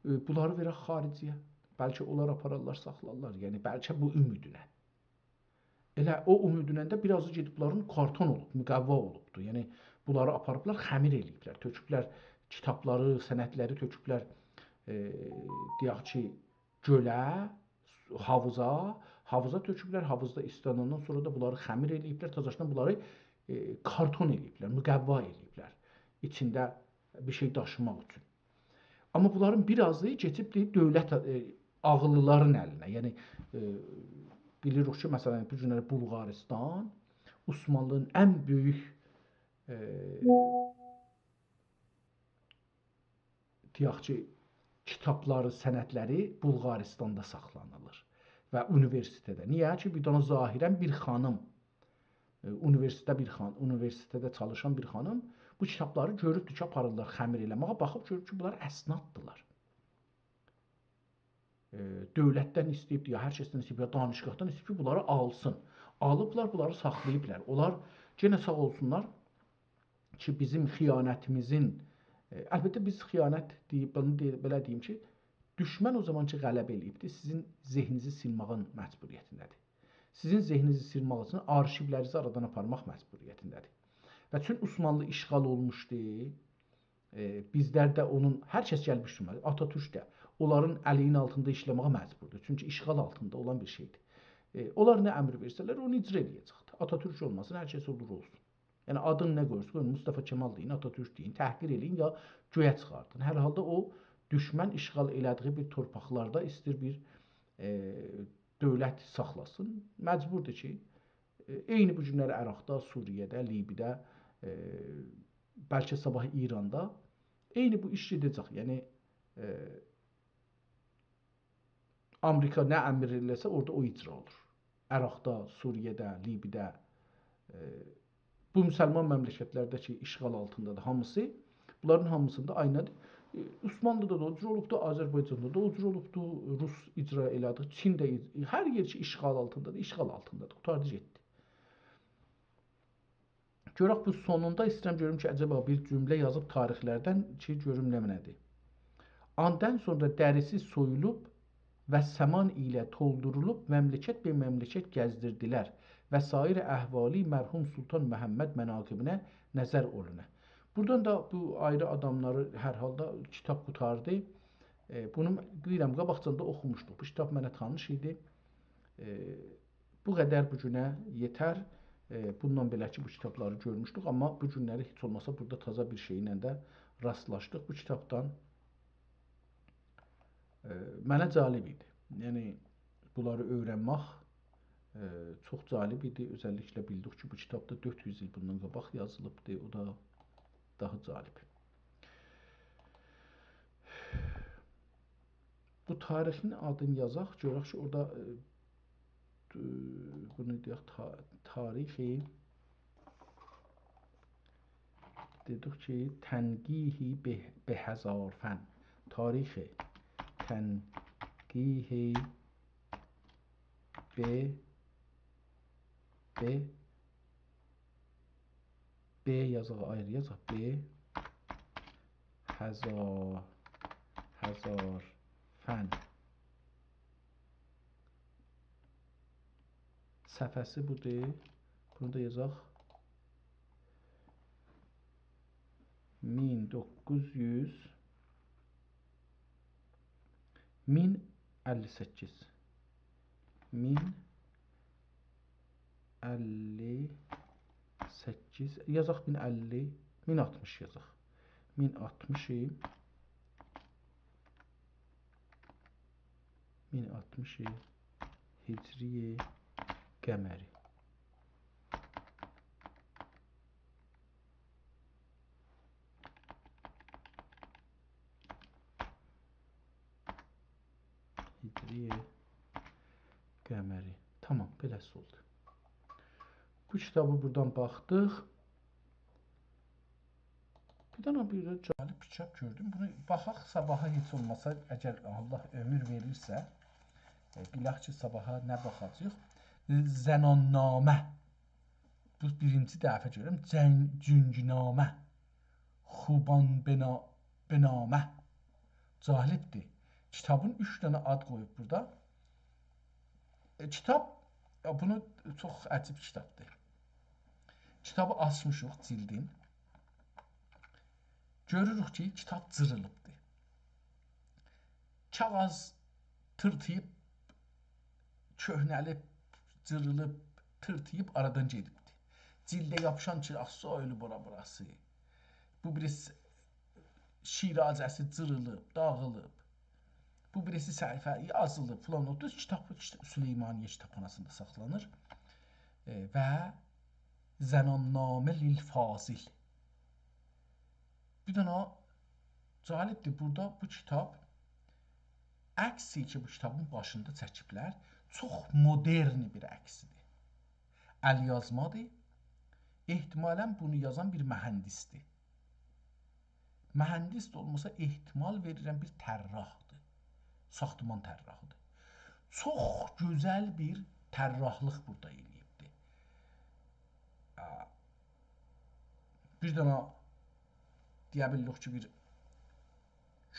ائ، بونلاری وئرک خارجه‌یه. بلکه اونلار آپارارلار، ساخلارلار. یعنی، بلکه بو اومیدله. ائله او اومیدله ده بیر آزی گئدیب بونلارین کارتون اولوب، مقوا اولوبدور. یعنی، بونلاری آپاریبلار، خمیر ائله‌ییبلر، تؤکوبلر کیتابلاری، سندلری تؤکوبلر، ائ، دئیک کی، گؤله، حاووزا، حاووزا تؤکوبلر، حاووزدا ایسلاندان سونرا دا بونلاری خمیر ائله‌ییبلر، تازاشدان بونلاری، ائ، کارتون ائله‌ییبلر، مقوا ائله‌ییبلر. ایچینده بیر شئی داشیماق اوچون. آمما بونلارین بیر آزی کئچیبدیر دؤولت، ائ، عاغیللیلارین الینه. یعنی، ائ، بیلیریک کی، مثلا، بو گونلری بولغاریستان عثمانلی‌نین ان بؤیوک، ائ، دئیک کی، کیتابلاری، سندلری بولغاریستاندا ساخلانیلیر و اونیوئرسیتئتده. نییه کی، بیر دنه ظاهرا بیر خانیم، ائ، اونیوئرسیتئتده بیر خان-، اونیوئرسیتئتده چالیشان بیر خانیم بو کیتابلاری گؤروبدور کی، آپاریرلار خمیر ائله‌مه‌یه، باخیب گؤروب کی، بونلار اسناددیلار. ائ، دؤولتدن ایسته‌ییبدی، یا هر کسدن ایسته‌ییب، یا دانشگاهدان ایسته‌ییب کی، بونلاری آلسین. آلیبلار، بونلاری ساخلاییبلار. اونلار یئنه ساغ اولسونلار کی، بیزیم خیانتیمیزین، ائ، البته، بیز خیانت دئییب، بونو دئ-، بئله دئییم کی، دوشمن او زامان کی، غلبه ائله‌ییبدیر، سیزین ذهنینیزی سیلماغین مجبوریتینده‌دیر. سیزین ذهنینیزی سیلماق اوچون آرشیولرینیزی آرادان آپارماق مجبوریتینده‌دیر. و چون عثمانلی اشغال اولموشدو، ائ، بیزلر ده اونون، هر کس گلیب اوستوموزه، آتاتورک ده اونلارین الی‌نین آلتیندا ایشله‌مه‌یه مجبوردور. چونکی اشغال آلتیندا اولان بیر شئیدیر. ائ، اونلار نه امر وئرسه‌لر، اونو اجرا ائله‌یه‌جکدیر. آتاتورک اولماسین، هر کس اولور اولسون. یعنی، آدین نه قویورسونوز قویون، مصطفی کمال دئیین، آتاتورک دئیین، تحقیر ائله‌یین یا گؤیه چیخاردین. هر حالدا او دوشمن اشغال ائله‌دیگی بیر تورپاقلاردا ایسته‌ییر بیر، ائ، دؤولت ساخلاسین. مجبوردور کی، ائ، عینی بو گونلری عراقدا، سوریه‌ده، لیبی‌ده، ائ، بلکه صاباح ایراندا عینی بو ایش گئده‌جک. یعنی، ائ، آمریکا نه امر ائله‌سه، اورادا او اجرا اولور. عراقدا، سوریه‌ده، لیبی‌ده، ائ، بو مسلمان مملکتلرده کی، اشغال آلتیندادیر هامیسی، بونلارین هامیسیندا عینی‌دیر. ائ، عثمانلی‌دا دا او جور اولوبدو، آذربایجاندا دا او جور اولوبدو، روس اجرا ائله‌دی، چین ده اج-، هر یئر کی، اشغال آلتیندادیر، اشغال آلتیندادیر. قوتاردی گئتدی. گؤرک بو سونوندا، ایسته‌ییرم گؤروم کی، عجبا بیر جمله یازیب تاریخلردن کی، گؤروم نمنه‌دیر. آندان سونرا دریسی سویولوب و سامان ایله تولدورولوب مملکت به مملکت گزدیردیلر و سایر احوالی مرحوم سلطان محمد مناقبینه نظر اولونه. بورادان دا بو آیری آداملاری، هر حالدا کیتاب قوتاردی. ائ، بونو دئییرم، قاباقجان دا اوخوموشدوق. بو کیتاب منه تانیش ایدی. ائ، بو قدر بو گونه یئتر. ائ، بوندان بئله کی، بو کیتابلاری گؤرموشدوک، آمما بو گونلری هئچ اولماسا بورادا تازا بیر شئیله ده راستلاشدیق بو کیتابدان. ائ، منه جالب ایدی. یعنی، بونلاری اؤیرنمک، ائ، چوخ جالب ایدی. اؤزللیکله بیلدیک کی، بو کیتاب دا دؤرد یوز ایل بوندان قاباق یازیلیبدی. او دا داها جالب. بو تاریخین آدینی یازاق، گؤرک کی، اورادا، ائ، ائ، بونو دئیک، تا-، تاریخ، دئدیک کی، تنقیح به، به هزار فن. تاریخ تنقیح به، به، به یازاق، آیری یازاق. به هزار، هزار فن. صفحه‌سی بودور. بونو دا یازاق. مین دوققوز یوز، مین اللی سککیز. مین اللی سککیز. یازاق مین اللی، مین آلتمیش یازاق. مین آلتمیش، مین آلتمیش هجری قمری. هجری قمری. تامام، بئله‌سی اولدو. بو کیتابی بورادان باخدیق. بیر دنه بیر ده جالب کیتاب گؤردوم. بونو باخاق صاباحا هئچ اولماسا، اگر الله عؤمور وئریرسه، ائ، بیلک کی، صاباحا نه باخاجاغیق؟ ائ، زنان‌نامه. بو بیرینجی دفعه گؤرورم. جن-، جنگ‌نامه. خوبان بنا-، بنامه. جالبدیر. کیتابین اوچ دنه آد قویوب بورادا. ائ، کیتاب، یا، بونو چوخ عجیب کیتابدیر. کیتابی آچمیشیق، جیلدین. گؤروروک کی، کیتاب جیریلیبدیر. کاغیذ تیرتیییب، کؤهنه‌لیب، جیریلیب، تیرتیییب آرادان گئدیبدیر. جیلده یاپیشان کی، آسا اؤلوب اورا بوراسی. بو بیریسی شیرازه‌سی جیریلیب، داغیلیب. بو بیریسی صفحه یازیلیب، فلان. او دوز کیتاب، کیتاب سلیمانیه کیتابخاناسیندا ساخلانیر. ائ، و زنان‌نامه للفاضل. بیر دنه جالبدیر، بورادا بو کیتاب، عکسی کی، بو کیتابین باشیندا چکیبلر، چوخ مدرن بیر عکسیدیر. ال‌یازمادیر. احتمالاً بونو یازان بیر مهندسدیر. مهندس ده اولماسا، احتمال وئریرم، بیر طراحدیر. ساختمان طراحیدیر. چوخ گؤزل بیر طراحلیق بورادا ائله‌ییبدیر. آ، بیر دنه، دئیه بیلیریک کی، بیر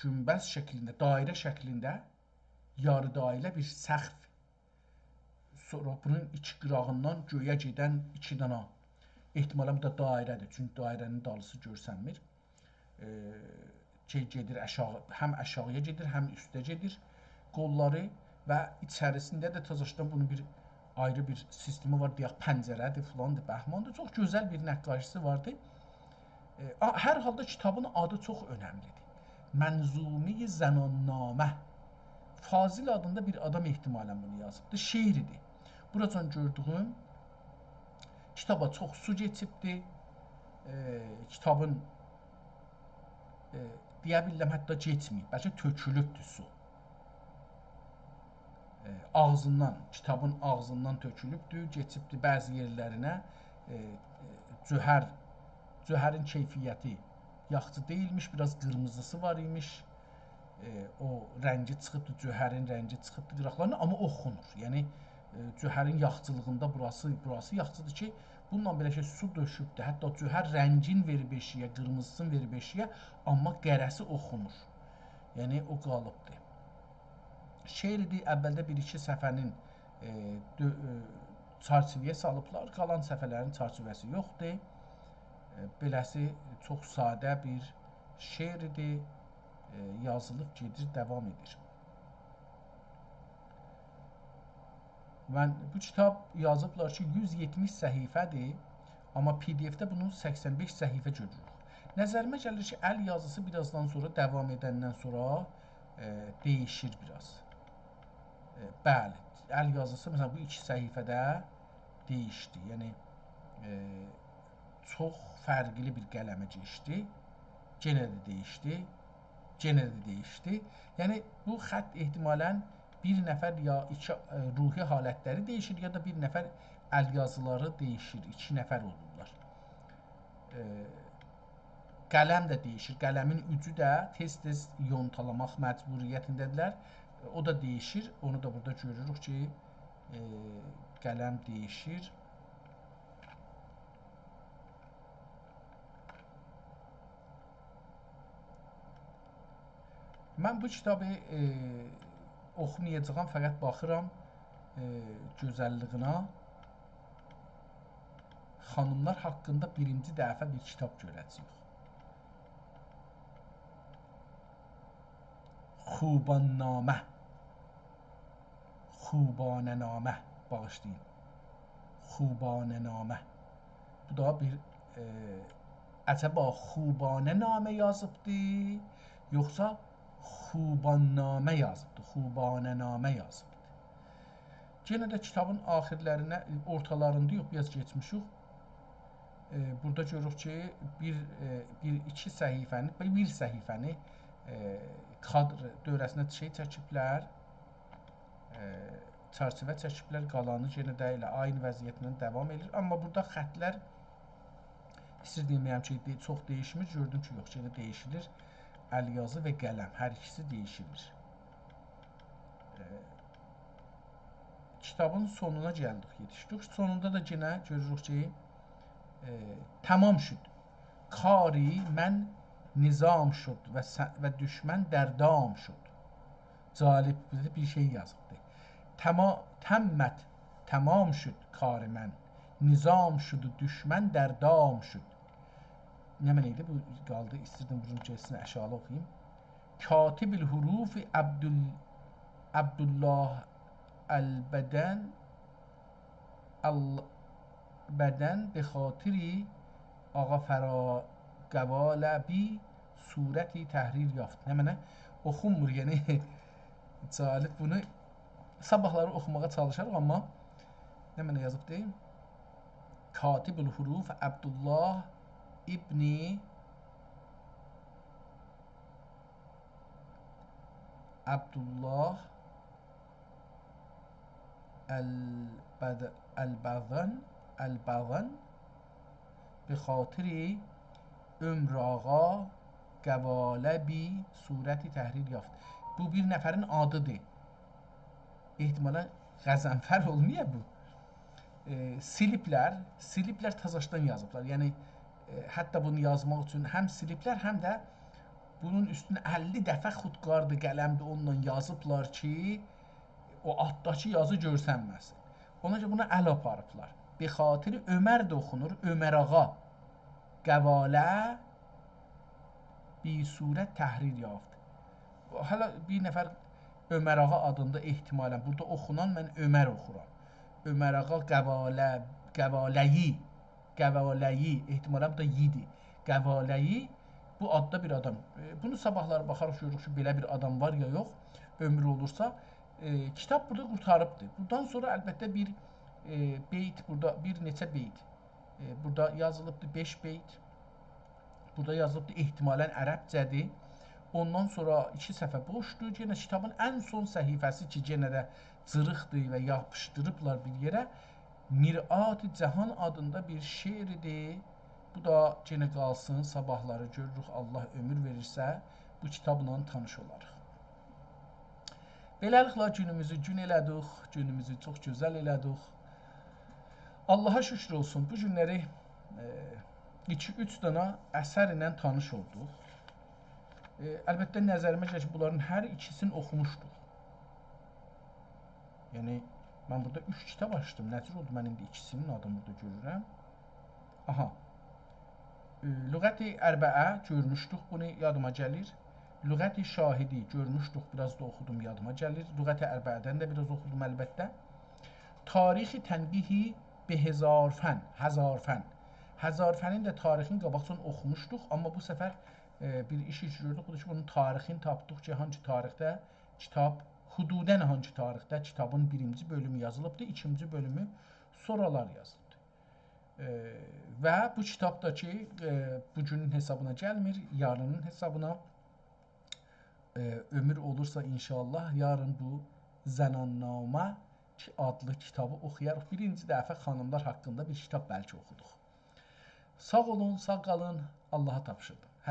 گونبذ شکلینده، دایره شکلینده، یاری دایره بیر سقف. سونرا بونون ایکی قیراغیندان گؤیه گئدن ایکی دنه، احتمالاً بو دا دایره‌دیر، چونکی دایره‌نین دالیسی گؤرسنمیر. ائ، شئی گئدیر آشاغی، هم آشاغییا گئدیر، هم اوسته گئدیر قوللاری و ایچریسینده ده تازاشدان بونون بیر آیری بیر سیستمی وار، دئیک، پنجره‌دیر، فلاندیر، بهماندیر. چوخ گؤزل بیر نقاشی‌سی واردی. ائ، آ، هر حالدا کیتابین آدی چوخ اؤنملی‌دیر. منظومهٔ زنان‌نامه. فاضل آدیندا بیر آدام احتمالاً بونو یازیبدی. شعر ایدی. بوراجان گؤردویوم، کیتابا چوخ سو کئچیبدی. ائ، کیتابین، ائ، دئیه بیلرم، حتی کئچمه‌ییب. بلکه تؤکولوبدور سو. ائ، آغزیندان، کیتابین آغزیندان تؤکولوبدور، کئچیبدیر بعضی یئرلرینه. ائ، ائ، جوهر، جوهرین کیفیتی یاخشی دئییلمیش، بیر آز قیرمیزیسی وار ایمیش. ائ، او رنگی چیخیبدی، جوهرین رنگی چیخیبدی قیراقلاریندان، آمما اوخونور. یعنی، ائ، جوهرین یاخچیلیغیندا بوراسی، بوراسی یاخچیدیر کی، بونونلا بئله کی، سو تؤکوبدور. حتی جوهر رنگین وئریب ائشییه، قیرمیزیسینی وئریب ائشییه، آمما قره‌سی اوخونور. یعنی، او قالیبدیر. شعر ایدی، اولده بیر-ایکی صفحه‌نین، ائ، دؤ-، ائ، چرچیوه‌یه سالیبلار، قالان صفحه‌لرین چرچیوه‌سی یوخدور. ائ، بئله‌سی چوخ ساده بیر شعر ایدی. ائ، یازیلیب گئدیر، داوام ائدیر. من، بو کیتاب یازیبلار کی، یوز یئتمیش صفحه‌دیر، آمما پی دی اف‌ده بونو سکسن بئش صفحه گؤروروک. نظریمه گلیر کی، ال یازیسی بیر آزدان سونرا، داوام ائدندن سونرا، ائ، دییشیر بیر آز. ائ، بلی، ال یازیسی، مثلا، بو ایکی صفحه‌ده دییشدی. یعنی، ائ، چوخ فرقلی بیر قلمه کئچدی. یئنه ده دییشدی. یئنه ده دییشدی. یعنی، بو خط احتمالاً بیر نفر یا ایکی، ائ، روحی حالتلری دییشیر، یا دا بیر نفر الیازیلاری دییشیر، ایکی نفر اولورلار. ائ، قلم ده دییشیر. قلمین اوجو ده تئز-تئز یونتالاماق مجبوریتینده‌دیرلر. او دا دییشیر. اونو دا بورادا گؤروروک کی، ائ، قلم دییشیر. من بو کیتابی، ائ، اوخومایاجاغام، فقط باخیرام، ائ، گؤزللیگینه. خانیملار حاقیندا بیرینجی دفعه بیر کیتاب گؤره‌جه‌ییک. خوبان‌نامه. خوبانه‌نامه، باغیشلایین. خوبانه‌نامه. بو دا بیر، ائ، عجبا خوبانه‌نامه یازیبدی، یوخسا خوبان‌نامه یازیبدی، خوبانه‌نامه یازیبدی؟ یئنه ده کیتابین آخیرلرینه، اورتالاریندایوخ، بیر آز کئچمیشیک. ائ، بورادا گؤروروک کی، بیر، ائ، بیر ایکی صفحه‌نی، بیر، بیر صفحه‌نی، ائ، کادر دؤوره‌سینه شئی چکیبلر. ائ، چرچیوه چکیبلر، قالانی یئنه ده ائله عینی وضعیتله داوام ائدیر. آمما بورادا خطلر، ایسته‌ییرم دئیم کی، دئ-، چوخ دییشمیر. گؤردوم کی، یوخ، یئنه دییشیلیر. ال یازی و قلم، هر ایکیسی دییشیلیر. ائ، کیتابین سونونا گلدیک، یئتیشدیک. سونوندا دا یئنه گؤروروک کی، ائ، تمام شد. کار من نظام شد و س-، و دشمن در دام شد. جالب، بیر شئی یازیبدی. تما-، تمت، تمام شد کار من. نظام شد و دشمن در دام شد. نمنه ایدی؟ بو قالدی، ایستیردیم بونون گئریسینی آشاغی اوخویوم. کاتب الحروف عبدال-، عبدالله البدن، البدن به خاطر آقا فرا قوالبی صورتی تحریر یافت. نمنه؟ اوخونمور، یعنی، جالب بونو. صاباحلاری اوخوماغا چالیشاریق، آمما نمنه یازیبدی؟ کاتب الحروف عبدالله ابن عبدالله البد-، البدن، البدن به خاطر عمر آقا قوالبی صورتی تحریر یافت. بو بیر نفرین آدیدیر. احتمالاً غضنفر اولمایا بو. ائ، سیلیبلر، سیلیبلر، تازاشدان یازیبلار. یعنی، ائ، حتی بونو یازماق اوچون هم سیلیبلر، هم ده بونون اوستونه اللی دفعه خودکاردی، قلمدی، اونونلا یازیبلار کی، او آلتداکی یازی گؤرسنمه‌سین. اونا گؤره بونا ال آپاریبلار. به خاطر عمر ده اوخونور، عمر آقا. قوالبی صورت تحریر یافت. حالا بیر نفر عمر آقا آدیندا احتمالاً، بورادا اوخونان، من عمر اوخورام. عمر آقا قواله-، قواله‌یی، قواله‌یی، احتمالاً بو دا یی‌دی. قواله‌یی، بو آددا بیر آدام. ائ، بونو صاباحلاری باخاریق، گؤروروک کی، بئله بیر آدام وار یا یوخ، عؤمرو اولورسا. ائ، کیتاب بورادا قورتاریبدیر. بوردان سونرا البته بیر، ائ، بیت، بورادا بیر نئچه بیت. ائ، بورادا یازیلیبدیر بئش بیت. بورادا یازیلیبدیر، احتمالاً عربجه‌دیر. اوندان سونرا ایکی صفحه بوشدور. یئنه کیتابین ان سون صفحه‌سی کی، یئنه ده جیریقدیر و یاپیشدیریبلار بیر یئره. مرآت جهان آدیندا بیر شعریدیر. بو دا یئنه قالسین، صاباحلاری گؤروروک، الله عؤمور وئریرسه، بو کیتابلا تانیش اولاریق. بئله‌لیکله گونوموزو گون ائله‌دیک، گونوموزو چوخ گؤزل ائله‌دیک. آللاها شوکور اولسون، بو گونلری، ائ، ایکی، اوچ دنه اثر ایله تانیش اولدوق. ائ، البته، نظریمه گلیر کی، بونلارین هر ایکیسینی اوخوموشدوق. یعنی، من بورادا اوچ کیتاب آچدیم. نه جور اولدو، من ایندی ایکیسینین آدینی بورادا گؤرورم؟ آها. ائ، لغت اربعه گؤرموشدوک، بونو یادیما گلیر. لغت شاهدی گؤرموشدوک، بیر آز دا اوخودوم، یادیما گلیر. لغت اربعه‌دن ده بیر آز اوخودوم، البته. تاریخ تنبیهی به هزار فن، هزار فن. هزار فنین ده تاریخینی قاباقجادان اوخوموشدوق، آمما بو سفر، ائ، بیر ایش، ایش گؤردوک. بودور کی، بونون تاریخینی تاپدیق کی، هانسی تاریخده کیتاب، حدوداً هانسی تاریخده کیتابین بیرینجی بؤلومو یازیلیبدیر، ایکینجی بؤلومو سونرالار یازیلیبدیر. ائ، و بو کیتاب دا کی، ائ، بو گونون حسابینا گلمیر، یارینین حسابینا. ائ، عؤمور اولورسا انشاءالله یارین بو زنان‌نامه کی، آدلی کیتابی اوخویاریق. بیرینجی دفعه خانیملار حاقیندا بیر کیتاب بلکه اوخودوق. ساغ اولون، ساغ قالین، آللاها تاپشیردیم.